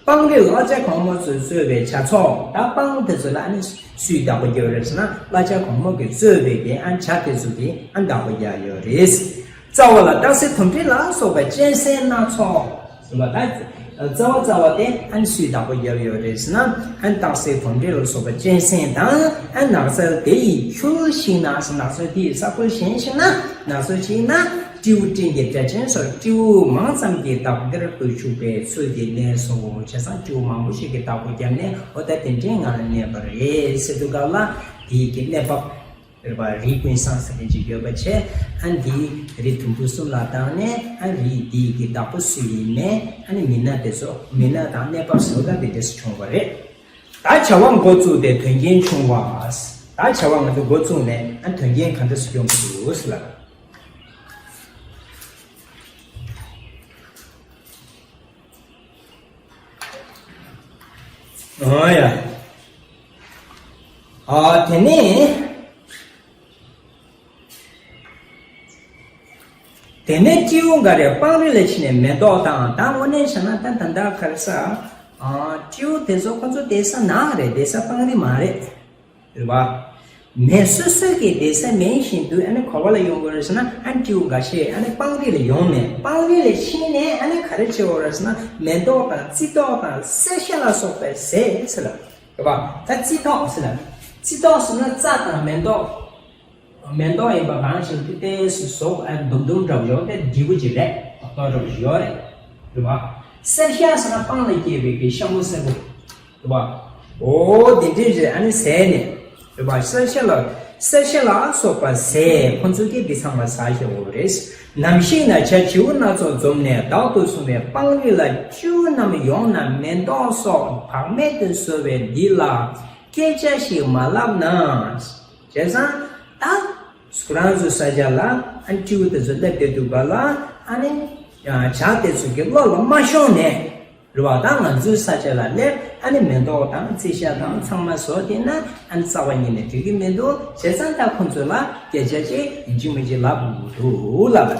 སྤང་རི་གླ་ཆ་གོང་མོ་ཚོས་གཙོས་པའི་བྱ་ཚོགས་ད་སྤང་དེ་ཚོ་ལ་ཨ་ནི་སུས་བདག་པོ་རྒྱབ་ཡོད་རེད་ཟེར་ན། གླ་ཆ་གོང་མོ་གིས་གཙོས་པའི་གི་ཨ་ནི་བྱ་དེ་ཚོ་གིས་ཨ་ནི་བདག་པོ་རྒྱབ་ཡོད་རེད། རྩ་བ་ལ་སྟག་གཟིག་དོམ་དྲེད་ལ་སོགས་པའི་གཅན་གཟན་སྣ་ཚོགས་ཟེར་བ་ད། རྩ་བ་རྩ་བ་དེ་ཨ་ནི་སུས་བདག་པོ་རྒྱབ་ཡོད་རེད་ཟེར་ན། ཨ་ནི་སྟག་གཟིག་དོམ་དྲེད་ལ་སོགས་པའི་གཅན་གཟན་དང་། ཨ་ནི་ནགས་ཚལ་དེ་ཡི་ཁྱུར་ཞིག་ན་ཟེར། ནགས་ཚལ་དེ་ཡི་ས་ཁུལ་གཞན་ཞིག་ན། ནགས་ཚལ་ཞིག་ན་སྤྲེའུ་སྤྲིན་གྱི་སྒྲ་ཆེན་སོགས་སྤྲེའུ་མང་ཙམ་གྱིས་བདག་གིར་དུ་ཆུག་པའི་ཚུལ་གྱིས་གནས་སོ། བྱས་ཙང་སྤྲེའུ་མང་པོ་ཞིག་གིས་བདག་པོ་བརྒྱབ་ནས་འོ་ད་དེ་འདྲའི་ངང་ལ་གནས་པ་རེད་ཟེར་དུས་སྐབས་ལ། དེའི་གི་གནས་བབ། རེད་པ། རི་ཀུན་བཟང་ཟེར་མཁན་ཅིག་ཡོད་པ་བྱས། ཨ་འདིའི་རི་དུམ་བུ་གསུམ་ལ་བཏང་ནས་ཨ་རི་འདིའི་གི་བདག་པོ་སུ་ཡིན་མིན། ཨ་ནི་མི་སྣ་དེ་ཚོ། མི་སྣ་དང་གནས་བབ་བཟོ་ལྟ་དེ་འདྲས་སུ་བྱུང་བ་རེད། ད་བྱ་བ་འགོ་བཙུགས་ཏེ་དོན་རྐྱེན་བྱུང་བ། ད་བྱ་བ་ང་ཚོ་འགོ་བཙུགས་ནས་ཨ་དོན་རྐྱེན་ག་འདྲས་སུ་ཡོང་གི་འདུག་ཟེར་ལ། ཨོ་ཡ། ཨ་དེ་ནས། དེ་ནས་སྤྲེའུ་འགའ་རེ་སྤང་རི་ལ་ཕྱིན་ནས་མེ་ཏོག་དང་། ད་དངོས་གནས་བྱས་ན་ད་ད་ལྟ་ག་རེ་ཟེར། ཨ་སྤྲེའུ་དེ་ཚོ་ཁོ་ཚོ་བསྡད་ས་ནགས་རེད། བསྡད་ས་སྤང་རི་མ་རེད། རེད་བ། མི་སོ་སོ་གི་བསྡད་ས་མེད་བཞིན་དུ་ཨ་ནི་ག་པ་ལ་ཡོང་དགོས་རེད་ཟེར་ན། ཨ་ནི་སྤྲེའུ་འགའ་ཤས་ཨ་ནི་སྤང་རི་ལ་ཡོང་ནས། སྤང་རི་ལ་ཕྱིན་ནས་ཨ་ནི་ག་རེ་བྱེད་དགོས་རེད་ཟེར་ན། མེ་ཏོག་དང་རྩི་ཏོག་དང་སེར་ཤ་ལ་སོགས་པའི་ཟས་ཟེར་ལ། རེད་བ། ད་རྩི་ཏོག་ཟེར་ལ། རྩི་ཏོག་ཟེར་ན་རྩྭ་དང་མེ་ཏོག་མེ་ཏོག་ཡིན་པ་གང་ཞིག་དེ་ཏོག་ཙམ་ཟོག་ཨ་དུམ་དུམ་འདྲ་པོ་ཡོད་དེ། འབྲས་བུ་ཅིག་རེད། ཏོག་འདྲ་པོ་ཞིག་ཡོད་རེད། རེད་བ། སེར་ཤ་ཟེར་ན་སྤང་ལ་སྐྱེས་པའི་གི་ཤ་མོ་སེར་པོ། རེད་བ། འོ་དེ་འདྲས་རེད། ཨ་ནི་ཟས་ནས། རེད་བ། སེར་ཤ་ལ། སེར་ཤ་ལ་སོགས་པ་ཟས་ཁོ་ཚོ་གིས་འདི་ཚང་མ་ཟ་ཤེས་འོ་རེད། ནམ་ཞིག་ན་བྱ་བྱིའུ་སྣ་ཚོགས་འཛོམས་ནས་བདག་ཏུ་བཟུང་བའི་སྤང་རི་ལ་སྤྲེའུ་རྣམས་ཡོང་ན་མེ་ཏོག་སོགས་བག་མེད་དུ་བཟོ་བའི་འདི་ལ་སྐད་ཆ་ཞིག་མ་ལབ་ན། བྱས་ཙང་ད་ཁོ་རང་ཚོའི་ས་ཆ་ལ་ཨ་ནི་སྤྲེའུ་དེ་ཚོ་སླེབས་བསྡད་འདུག་ག་ལ། ཨ་ནི་བྱ་དེ་ཚོ་གི་བློ་ལ་མ་ཤོང་ནས། རེད་བ། ད་ང་ཚོའི་ས་ཆ་ལ་སླེབས། ཨ་ནི་མེ་ཏོག་དང་རྩི་ཤ་དང་ཚང་མ་ཟོས་བསྡད་ན་ཨ་ནི་རྩ་བ་ཉིད་ནས་འགྲིག་གི་མི་འདུག་བྱས་ཙང་ད་ཁོ་ཚོ་ལ་སྐད་ཆ་ཅིག་ཡིན་གཅིག་མིན་གཅིག་ལབ་དགོས་ཀྱི་འདུག་ལབ།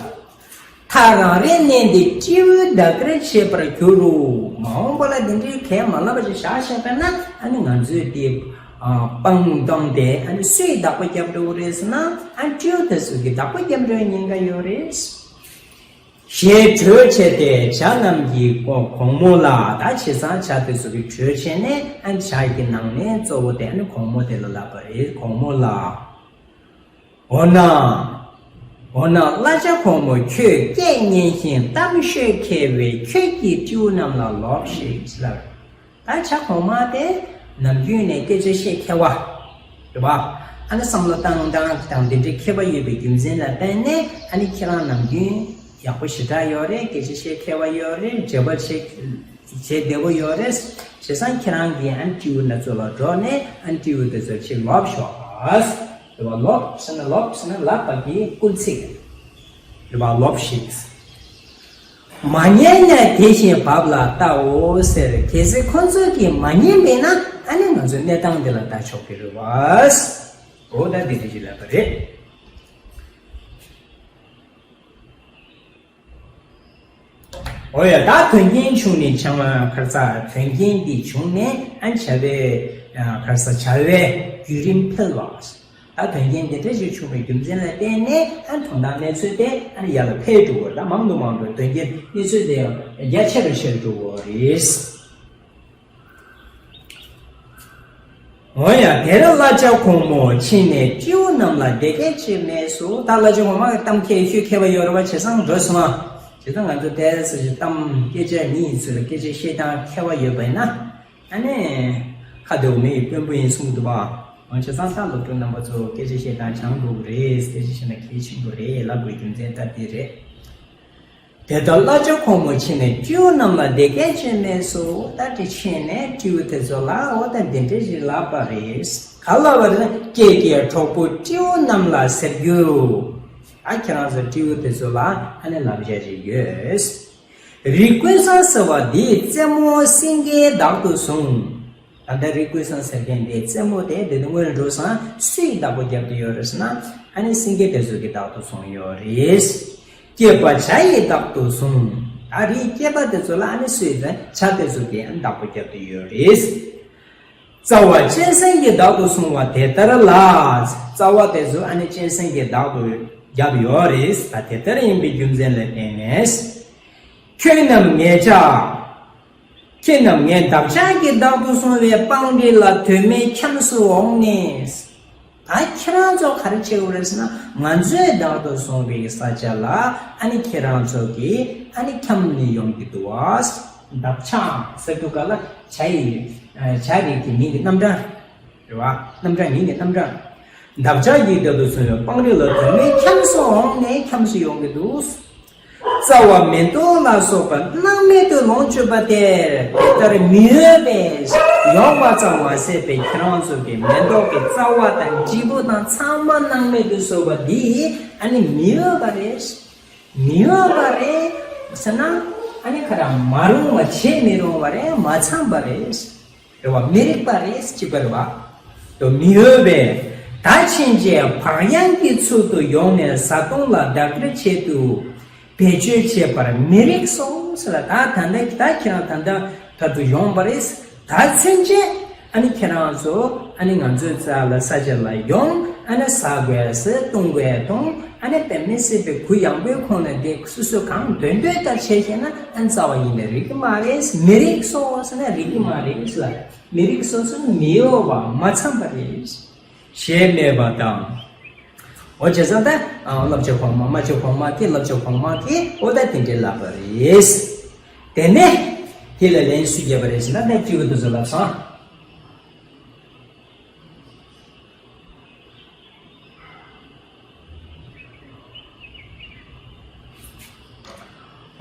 ཐག་རང་རེ་མནན་ཏེ་སྤྲེའུས་བདག་གིར་བྱེད་པར་འགྱུར་རོ། མ་འོངས་པ་ལ་འདི་འདྲའི་གལ་མ་ལབ་པ་ཞིག་བཞག་བཞག་པས་ན་ཨ་ནི་ང་ཚོས་དེ་ཨ་སྤང་བཏང་སྟེ་ཨ་ནི་སུས་བདག་པོ་རྒྱབ་འགྲོ་གི་རེད་ཟེར་ན། ཨ་སྤྲེའུ་དེ་ཚོ་གིས་བདག་པོ་རྒྱབ་འགྲོ་ཉེན་ཁ་ཡོད་རེད། ཞེས་གྲོས་བྱས་ཏེ་བྱ་རྣམས་ཀྱི་གོ་གོང་མོ་ལ། ད་བྱས་ཙང་བྱ་དེ་ཚོ་གིས་གྲོས་བྱས་ནས་ཨ་བྱ་གི་ནང་ནས་གཙོ་བོ་དེ་ཨ་ནི་གོང་མོ་དེ་ལ་ལབ་པ་རེད། གོང་མོ་ལ། འོ་ན། འོ་ན་བླ་བྱ་གོང་མོ་ཁྱོད་སྐད་སྙན་ཞིང་གཏམ་ཤོད་མཁས་པས་ཁྱོད་ཀྱིས་སྤྲེའུ་རྣམས་ལ་ལོབས་ཤིག་ལབ། ད་བྱ་གོང་མ་དེ་ནམ་རྒྱུན་ནས་སྐད་ཆ་བཤད་མཁས་པ། རེད་བ། ཨ་ནི་བསམ་བློ་བཏང་སྟངས་དང་དེ་འདྲའི་མཁས་པ་ཡོད་པའི་རྒྱུ་མཚན་ལ་བརྟེན་ནས་ཨ་ནི་ཁྱེད་རང་ནམ་རྒྱུན་ཡག་པོ་ཞེ་དྲག་ཡོད་རེད། སྐད་ཆ་བཤད་མཁས་པ་ཡོད་རེད། འབྲེལ་བ་བྱེད་བྱེད་བདེ་པོ་ཡོད་རེད། བྱས་ཙང་ཁྱེད་རང་གིས་ཨ་ནི་སྤྲེའུ་སྣ་ཚོགས་ལ་འགྲོ་ནས་ཨ་ནི་སྤྲེའུ་དེ་ཚོ་ཅིག་ལོབས་ཤོག། རེད་བ། ལོབས་ཟེར་ན་ལོབས་ཟེར་ན་ལབ་པ་གི་སྐུལ་ཚིག་རེད་བ། ལོབས་ཤིག། མ་ཉན་ན་དེ་བཞིན་བབས་ལ་བལྟའོ་ཟེར། གལ་སྲིད་ཁོ་ཚོ་གིས་མ་ཉན་པས་ན་ཨ་ནི་ང་ཚོའི་གནས་སྟངས་འདི་ལ་ལྟ་ཆོག་གི་རེད་བ། འོ་ད་འདི་འདྲ་ཞིག་ལབ་པ་རེད། འོ་ཡ། ད་དོན་རྐྱེན་བྱུང་ནས་བྱ་བ་ག་རེ་ཟེར། དོན་རྐྱེན་འདི་བྱུང་ནས་ཨ་བྱ་བའི་ག་རེ་ཟེར། བྱ་བའི་བརྒྱུད་རིམ་འཕེལ་བ། ད་དོན་རྐྱེན་འདི་འདྲ་ཞིག་བྱུང་བའི་རྒྱུ་མཚན་ལ་བརྟེན་ནས་ཨ་གྲུང་མཐའ་གནས་ཚུལ་དེ་ཨ་ནི་ཡར་ལ་འཕེལ་འགྲོ་བ་རེད། ད་མང་དུ་མང་དུ་དོན་རྐྱེན་གནས་ཚུལ་དེ་ཡང་རྒྱ་ཆེ་རུ་ཆེ་རུ་འགྲོ་བ་རེད། འོ་ཡ། དེར་བླ་བྱ་གོང་མོ་ཕྱིན་ནས་སྤྲེའུ་རྣམས་ལ་འདི་སྐད་ཅེས་སྨྲས་སོ། ད་བླ་བྱ་གོང་མ་གི་གཏམ་ཁྱེད་ཤོད་མཁས་པ་ཡོད་རེད་པ། བྱས་ཙང་འགྲོ་སོང་ང་། བྱས་ཙང་ང་ཚོ་དེ་ཟེར་གྱི་གཏམ་སྐད་ཆ་མི་ཡི་ཚུལ་ལ་སྐད་ཆ་བཤད་སྟངས་མཁས་པ་ཡོད་པ་ཡིན་ན། ཨ་ནི། ཁ་བདེ་བོ་མི་ཡི་དཔོན་པོ་ཡིན་གསུངས་འདུག་པ། འོ་བྱས་ཙང་ད་སློབ་ཕྲུག་རྣམ་པ་ཚོ་སྐད་ཆ་བཤད་སྟངས་སྦྱང་དགོས་ཀྱི་རེད། སྐད་ཆ་བཤད་ན་གལ་ཆེན་པོ་རེད་ལབ་དགོས་རྒྱུ་མཚན་ད་འདི་རེད། དེ་ལྟར་བླ་བྱ་གོང་མོ་ཕྱིན་ནས་སྤྲེའུ་རྣམས་ལ་འདི་སྐད་ཅེས་སྨྲས་སོ། ད་དེ་ཕྱིན་ནས་སྤྲེའུ་དེ་ཚོ་ལ་འོ་ད་འདི་འདྲ་ཞིག་ལབ་པ་རེད། ག་ལབ་པ་རེད་ན། ཀྱེ་ཀྱེ་གྲོགས་པོ་སྤྲེའུ་རྣམས་ལ་ཟེར་རྒྱུ། ད་ཁྱེད་རང་ཚོ་སྤྲེའུ་དེ་ཚོ་ལ་ཨ་ནི་ལབ་བྱ་ཞིག་ཡོད། རི་ཀུན་བཟང་ཟེར་བ་འདིའི་རྩེ་མོ་སེང་གེས་བདག་ཏུ་བཟུང་། ད་ལྟ་རི་ཀུན་བཟང་ཟེར་མཁན་དེའི་རྩེ་མོ་དེ་འདི་ནི་སྔོན་འགྲོ་སང་སུས་བདག་པོ་བརྒྱབ་ཏུ་ཡོད་རེད་ཟེར་ན། ཨ་ནི་སེང་གེ་དེ་ཚོ་གིས་བདག་ཏུ་བཟུང་ཡོད་རེད། སྐྱེས་པ་བྱ་ཡིས་བདག་ཏུ་བཟུང་། ད་རིའི་སྐྱེས་པ་དེ་ཚོ་ལ་ཨ་ནི་སུས་བྱ་དེ་ཚོ་གིས་ཨ་ནི་བདག་པོ་བརྒྱབ་ཏུ་ཡོད་རེད། རྩ་བ་གཅན་གཟན་གྱིས་བདག་ཏུ་བཟུང་བ་དེ་ལྟར་ལགས། རྩ་བ་དེ་ཚོ་ཨ་ནི་གཅན་གཟན་གྱིས་བདག་ཏུ་བརྒྱབ་ཡོད་རེད། ད་དེ་ལྟར་ཡིན་པའི་རྒྱུ་མཚན་ལ་བརྟེན་ནས། ཁྱོད་རྣམས་ངེད་ཅག་ཁྱེད་རྣམས་ངའི་འདབ་ཆགས་ཀྱིས་བདག་ཏུ་བཟུང་བའི་སྤང་རི་ལ་དོན་མེད་འཁྱམས་སུ་འོངས་ནས། ད་ཁྱེད་རང་ཚོ་ག་རེ་བྱེད་དགོས་རེད་ཟེར་ན། ང་ཚོས་བདག་ཏུ་བཟུང་བའི་ས་ཆ་ལ་ཨ་ནི་ཁྱེད་རང་ཚོ་གིས་ཨ་ནི་འཁྱམས་ནས་ཡོང་གི་འདུག་བ། འདབ་ཆགས་ཟེར་དུས་ག་ལ་བྱ་ཡི་བྱ་རིགས་ཀྱི་མིང་གི་རྣམ་གྲངས་རེད་བ། རྣམ་གྲངས་མིང་གི་རྣམ་གྲངས། འདབ་ཆགས་ཀྱིས་བདག་ཏུ་བཟུང་བའི་སྤང་རི་ལ་དོན་མེད་འཁྱམས་སུ་འོངས་ནས་འཁྱམས་སུ་ཡོང་གི་འདུག། རྩ་བ་མེ་ཏོག་ལ་སོགས་པ་སྣང་མེད་དུ་ལོངས་སྤྱོད་པ་དེར་དེ་ལྟར་མི་འོས་པས། ཡོང་བ་ཙམ་མ་ཟད་པའི་ཁྱེད་རང་ཚོ་གི་མེ་ཏོག་གི་རྩ་བ་དང་སྤྱིལ་བུ་དང་ཚང་མ་སྣང་མེད་དུ་བཟོས་པ་འདི་ཨ་ནི་མི་འོས་པ་རེད། མི་འོས་པ་རེད་ཟེར་ན། ཨ་ནི་ཁ་ར་མ་རུང་བ་བྱེད་མི་རུང་བ་རེད། མ་ཚང་བ་རེད། རེད་བ། མི་རིགས་པ་རེད། གཅིག་པ་རེད་བ། དོ་མི་འོས་པས། ད་ཕྱིན་ཆད་བག་ཡངས་ཀྱི་ཚུལ་དུ་ཡོང་ནས་བཟའ་བཏུང་ལ་བདག་གིར་ཆེད་དུ་བེད་སྤྱོད་བྱེད་པར་མི་རིགས་སོ་ཟེར་ལ། ད་ད་ལྟ་ད་ཁྱེད་རང་ད་ལྟ་ད་དུ་ཡོང་བ་རེད། ད་ཚུན་ཆད་ཨ་ནི་ཁྱེད་རང་ཚོ་ཨ་ནི་ང་ཚོའི་རྩ་ལ་ས་ཆ་ལ་ཡོང་། ཨ་ནི་ཟ་དགོས་ཟ། བཏུང་དགོས་བཏུང་། ཨ་ནི་དཔེ་མི་སྲིད་པའི་གུ་ཡངས་པོའི་ཁོངས་ནས་དེ་སོ་སོས་གང་འདོད་འདོད་ལྟར་བྱས་ཤེ་ན། ཨ་ནི་རྩ་བ་ཡིན་ནའི་རིག་གི་མ་རེད། མི་རིགས་སོ་ཟེར་ན་རིག་གི་མ་རེད་ལ། མི་རིགས་སོ་སོ་ནི་མི་འོས་པ་མ་ཚང་བ་རེད། ཞེས་སྨྲས་པ་དང་། འོ་བྱས་ཙང་ད་ཨ་བླ་བྱ་གོང་མ་བླ་བྱ་གོང་མ་གིས་བླ་བྱ་གོང་མ་གིས་འོ་ད་དེ་འདྲའི་ལབ་པ་རེད། དེ་ནས་དེ་ལ་ལན་སུས་བརྒྱབ་པ་རེད་ཟེར་ན། ད་སྤྲེའུ་དེ་ཚོ་ལབ་སོང་།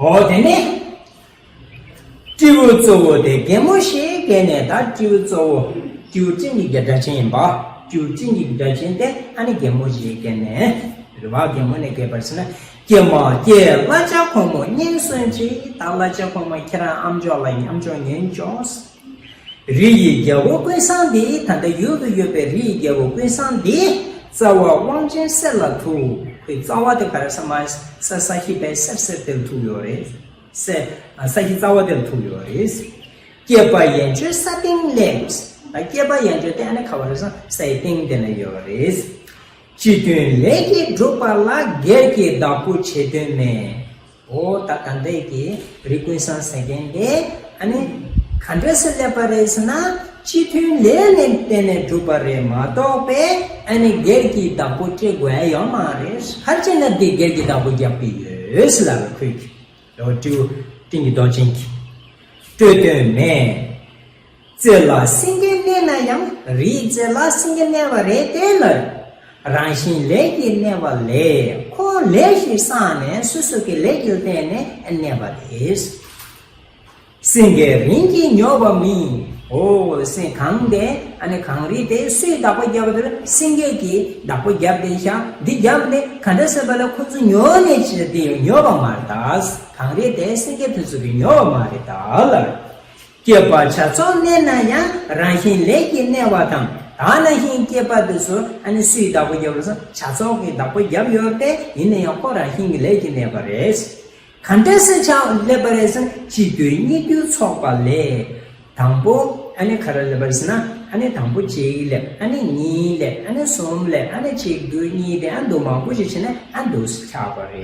འོ་དེ་ནས་སྤྲེའུ་གཙོ་བོ་དེ་རྒན་མོ་ཞིག་བསྐོས་ནས། ད་སྤྲེའུ་གཙོ་བོ་སྤྲེའུ་སྤྲིན་གྱི་སྒྲ་ཆེན་ཡིན་པ། སྤྲེའུ་སྤྲིན་གྱི་སྒྲ་ཆེན་དེ་ཨ་ནི་རྒན་མོ་ཞིག་བསྐོས་ནས། རེད་བ། རྒན་མོ་ནས་བསྐོས་པར་ཟེར་ན། ཀྱེ་མ་ཀྱེ་བླ་བྱ་གོང་མོ་སྙན་གསོན་ཅིག། ད་བླ་བྱ་གོང་མ་ཁྱེད་རང་ཨམ་ཅོག་ལ་ཨམ་ཅོག་ཉན་ཅོག། རི་ཡི་རྒྱལ་པོ་ཀུན་བཟང་འདི། ད་ལྟ་ཡུལ་དུ་ཡོད་པའི་རི་ཡི་རྒྱལ་པོ་ཀུན་བཟང་འདི། རྩ་བ་དབང་ཆེན་གསེར་ལ་ཐུག། ཁོའི་རྩ་བ་དེ་ག་རེ་ཟེར་ན། ས་ས་གཞི་དཔེ་གསེར་གསེར་དེ་ལ་ཐུག་ཡོད་རེད། གསེར་ས་གཞི་རྩ་བ་དེ་ལ་ཐུག་ཡོད་རེད། སྐྱེས་པ་ཡན་ཆོད་ས་སྟེང་སླེབས། ད་སྐྱེས་པ་ཡན་ཆོད་དེ་ཨ་ནི་ག་བ་རེད་ཟེར་ན་སའི་སྟེང་དེ་ན་ཡོད་རེད། སྤྱི་དོན་ལས་ཀྱིས་བསྒྲུབ་པ་ལ་སྒེར་གྱི་བདག་པོ་བྱེད་དོན་མེད། འོ་ད་ད་ལྟའི་གི་རི་ཀུན་བཟང་ཟེར་མཁན་དེ་ཨ་ནི་ག་འདྲ་སེ་སླེབས་པ་རེད་ཟེར་ན། སྤྱི་མཐུན་ལས་ལ་བརྟེན་ནས་གྲུབ་པ་རེད་མ་གཏོགས་པས། ཨ་ནི་སྒེར་གྱི་བདག་པོ་སྤྲད་དགོས་ཡ་ཡོད་མ་རེད། ག་རེ་བྱས་ན་དེ་སྒེར་གྱི་བདག་པོ་རྒྱག་གི་ཡོད་ཟེར་ལབ་པ་ཁོས་ཀྱིས། འོ་སྤྲེའུ་སྤྲིན་གྱི་མདོག་ཅན་གྱིས། སྤྲོད་དོན་མེད། རྩེ་ལ་སེང་གེ་གནས་ན་ཡང་། རིའི་རྩེ་ལ་སེང་གེ་གནས་པ་རེད་དེ་ལ། རང་བཞིན་ལས་ཀྱིས་གནས་པ་ལས། ཁོ་ལས་ཤིག་བསགས་ནས་སོ་སོ་གི་ལས་ཀྱིས་བརྟེན་ནས་གནས་པ་རེད། སེང་གེ་རིན་གྱིས་ཉོ་བ་མིན། འོ་སེང་གངས་དེ་ཨ་ནི་གངས་རི་དེ་སུས་བདག་པོ་བརྒྱབ་པ་དེ་ལ། སེང་གེ་གིས་བདག་པོ་བརྒྱབ་བསྡད་ཤག། འདི་བརྒྱབ་ནས་ག་འདྲ་ཟེར་བ་ལ་ཁོ་ཚོ་ཉོ་ནས་ཅི་དེ་ཉོ་བ་མ་རེད་ད། གངས་རི་དེ་སེང་གེ་དེ་ཚོ་གིས་ཉོ་བ་མ་རེད་ད་ལ། སྐྱེས་པ་བྱ་ཚོགས་གནས་ན་ཡང་། རང་བཞིན་ལས་ཀྱིས་གནས་པ་དང་། ད་ནང་བཞིན་སྐྱེས་པ་དེ་ཚོ་ཨ་ནི་སུས་བདག་པོ་བརྒྱབ་པ་རེད་ཟེར་ན། བྱ་ཚོགས་ཀྱིས་བདག་པོ་བརྒྱབ་ཡོད་དེ། ཡིན་ན་ཡང་ཁོ་རང་བཞིན་གྱི་ལས་ཀྱིས་གནས་པ་རེད། ག་འདྲ་སེ་ཆགས་སླེབས་པ་རེད་ཟེར་ན། སྤྱི་མཐུན་གཉིས་མཐུན་ཚོགས་པ་ལས། དང་པོ་ ཨ་ནི་ག་རེ་ལབ་པ་རེད་ཟེར་ན། ཨ་ནི་དང་པོ་གཅིག་ལབ། ཨ་ནི་གཉིས་ལབ། ཨ་ནི་གསུམ་ལབ། ཨ་ནི་གཅིག་བསྡུས་གཉིས་དེ། ཨ་འདུག་མང་པོ་ཞིག་བྱས་ནས་ཨ་འདུག་སེ་ཆགས་པ་རེད།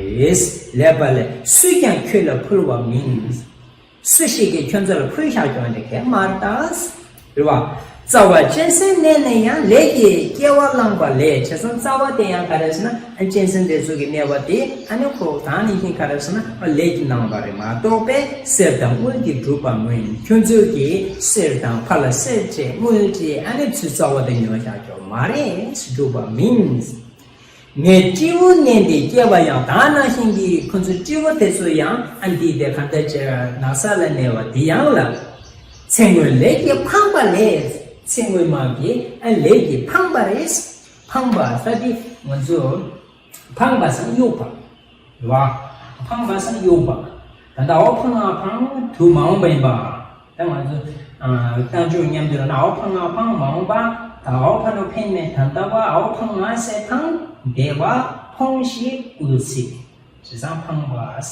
ལབ་པ་ལས། སུས་ཀྱང་ཁྱོད་ལ་ཕུལ་བ་མིན། སུ་ཞིག་གིས་ཁྱོད་ཚོ་ལ་ཕུལ་བཞག་ཀྱང་དེ་གས་མ་རེད་ད། རེད་བ། རྩ་བ་གཅན་གཟན་གནས་ནས་ཡང་། ལས་ཀྱི་སྐྱེ་བ་བླངས་པ་ལས། བྱས་ཙང་རྩ་བ་དེ་ཡང་ག་རེ་ཟེར་ན། ཨ་གཅན་གཟན་དེ་ཚོ་གི་གནས་པ་དེ། ཨ་ནི་ཁོ་ད་ནི་ཧིན་ག་རེ་ཟེར་ན། ཨ་ལས་ཀྱིས་གནང་བ་རེད་མ་གཏོགས་པའི་གསེར་དང་དངུལ་གྱིས་གྲུབ་པ་མིན། ཁྱོད་ཚོ་གིས་གསེར་དང་ཕ་ལ་གསེར་སྤྲད། དངུལ་སྤྲད། ཨ་ནི་ཚུར་རྩ་བ་དེ་ཉོ་བཞག་ཀྱང་མ་རེད། གྲུབ་པ་མིན། ངས་སྤྲེའུ་གནས་འདིར་སྐྱེས་པ་ཡང་། ད་ནང་བཞིན་གྱི་ཁོ་ཚོ་སྤྲེའུ་དེ་ཚོ་ཡང་ཨ་འདི་དེ་ག་འདྲ་བྱས་ནགས་ས་ལ་གནས་པ་འདི་ཡང་ལ། ཚེ་སྔོན་ལས་ཀྱིས་འཕངས་པ་ལས། ཚེ་སྔོན་མ་གི་ཨ་ལས་ཀྱིས་འཕངས་པ་རེད། འཕངས་པ་ས་དེ་ང་ཚོ་འཕངས་པ་ཟེར་གཡུག་པ་རེད་བ། འཕངས་པ་ཟེར་གཡུག་པ། ད་ལྟ་འོ་འཕངས་ང་འཕངས་དུས་མ་འོངས་པ་ཡིན་པ། ད་ང་ཚོ་ཨ་རྟགས་འཇུག་མཉམ་དུ་ལ་ན། འོ་འཕངས་ང་འཕངས་མ་འོངས་པ། ད་འོ་ཕ་ནོ་འཕེན་མེད་ད་ལྟ་བ། འོ་འཕངས་ང་ཟེར་འཕངས། འདས་པ་འཕངས་ཤིང་བསྐུལ་ཚིག། བྱས་ཙང་འཕངས་པ། བྱས་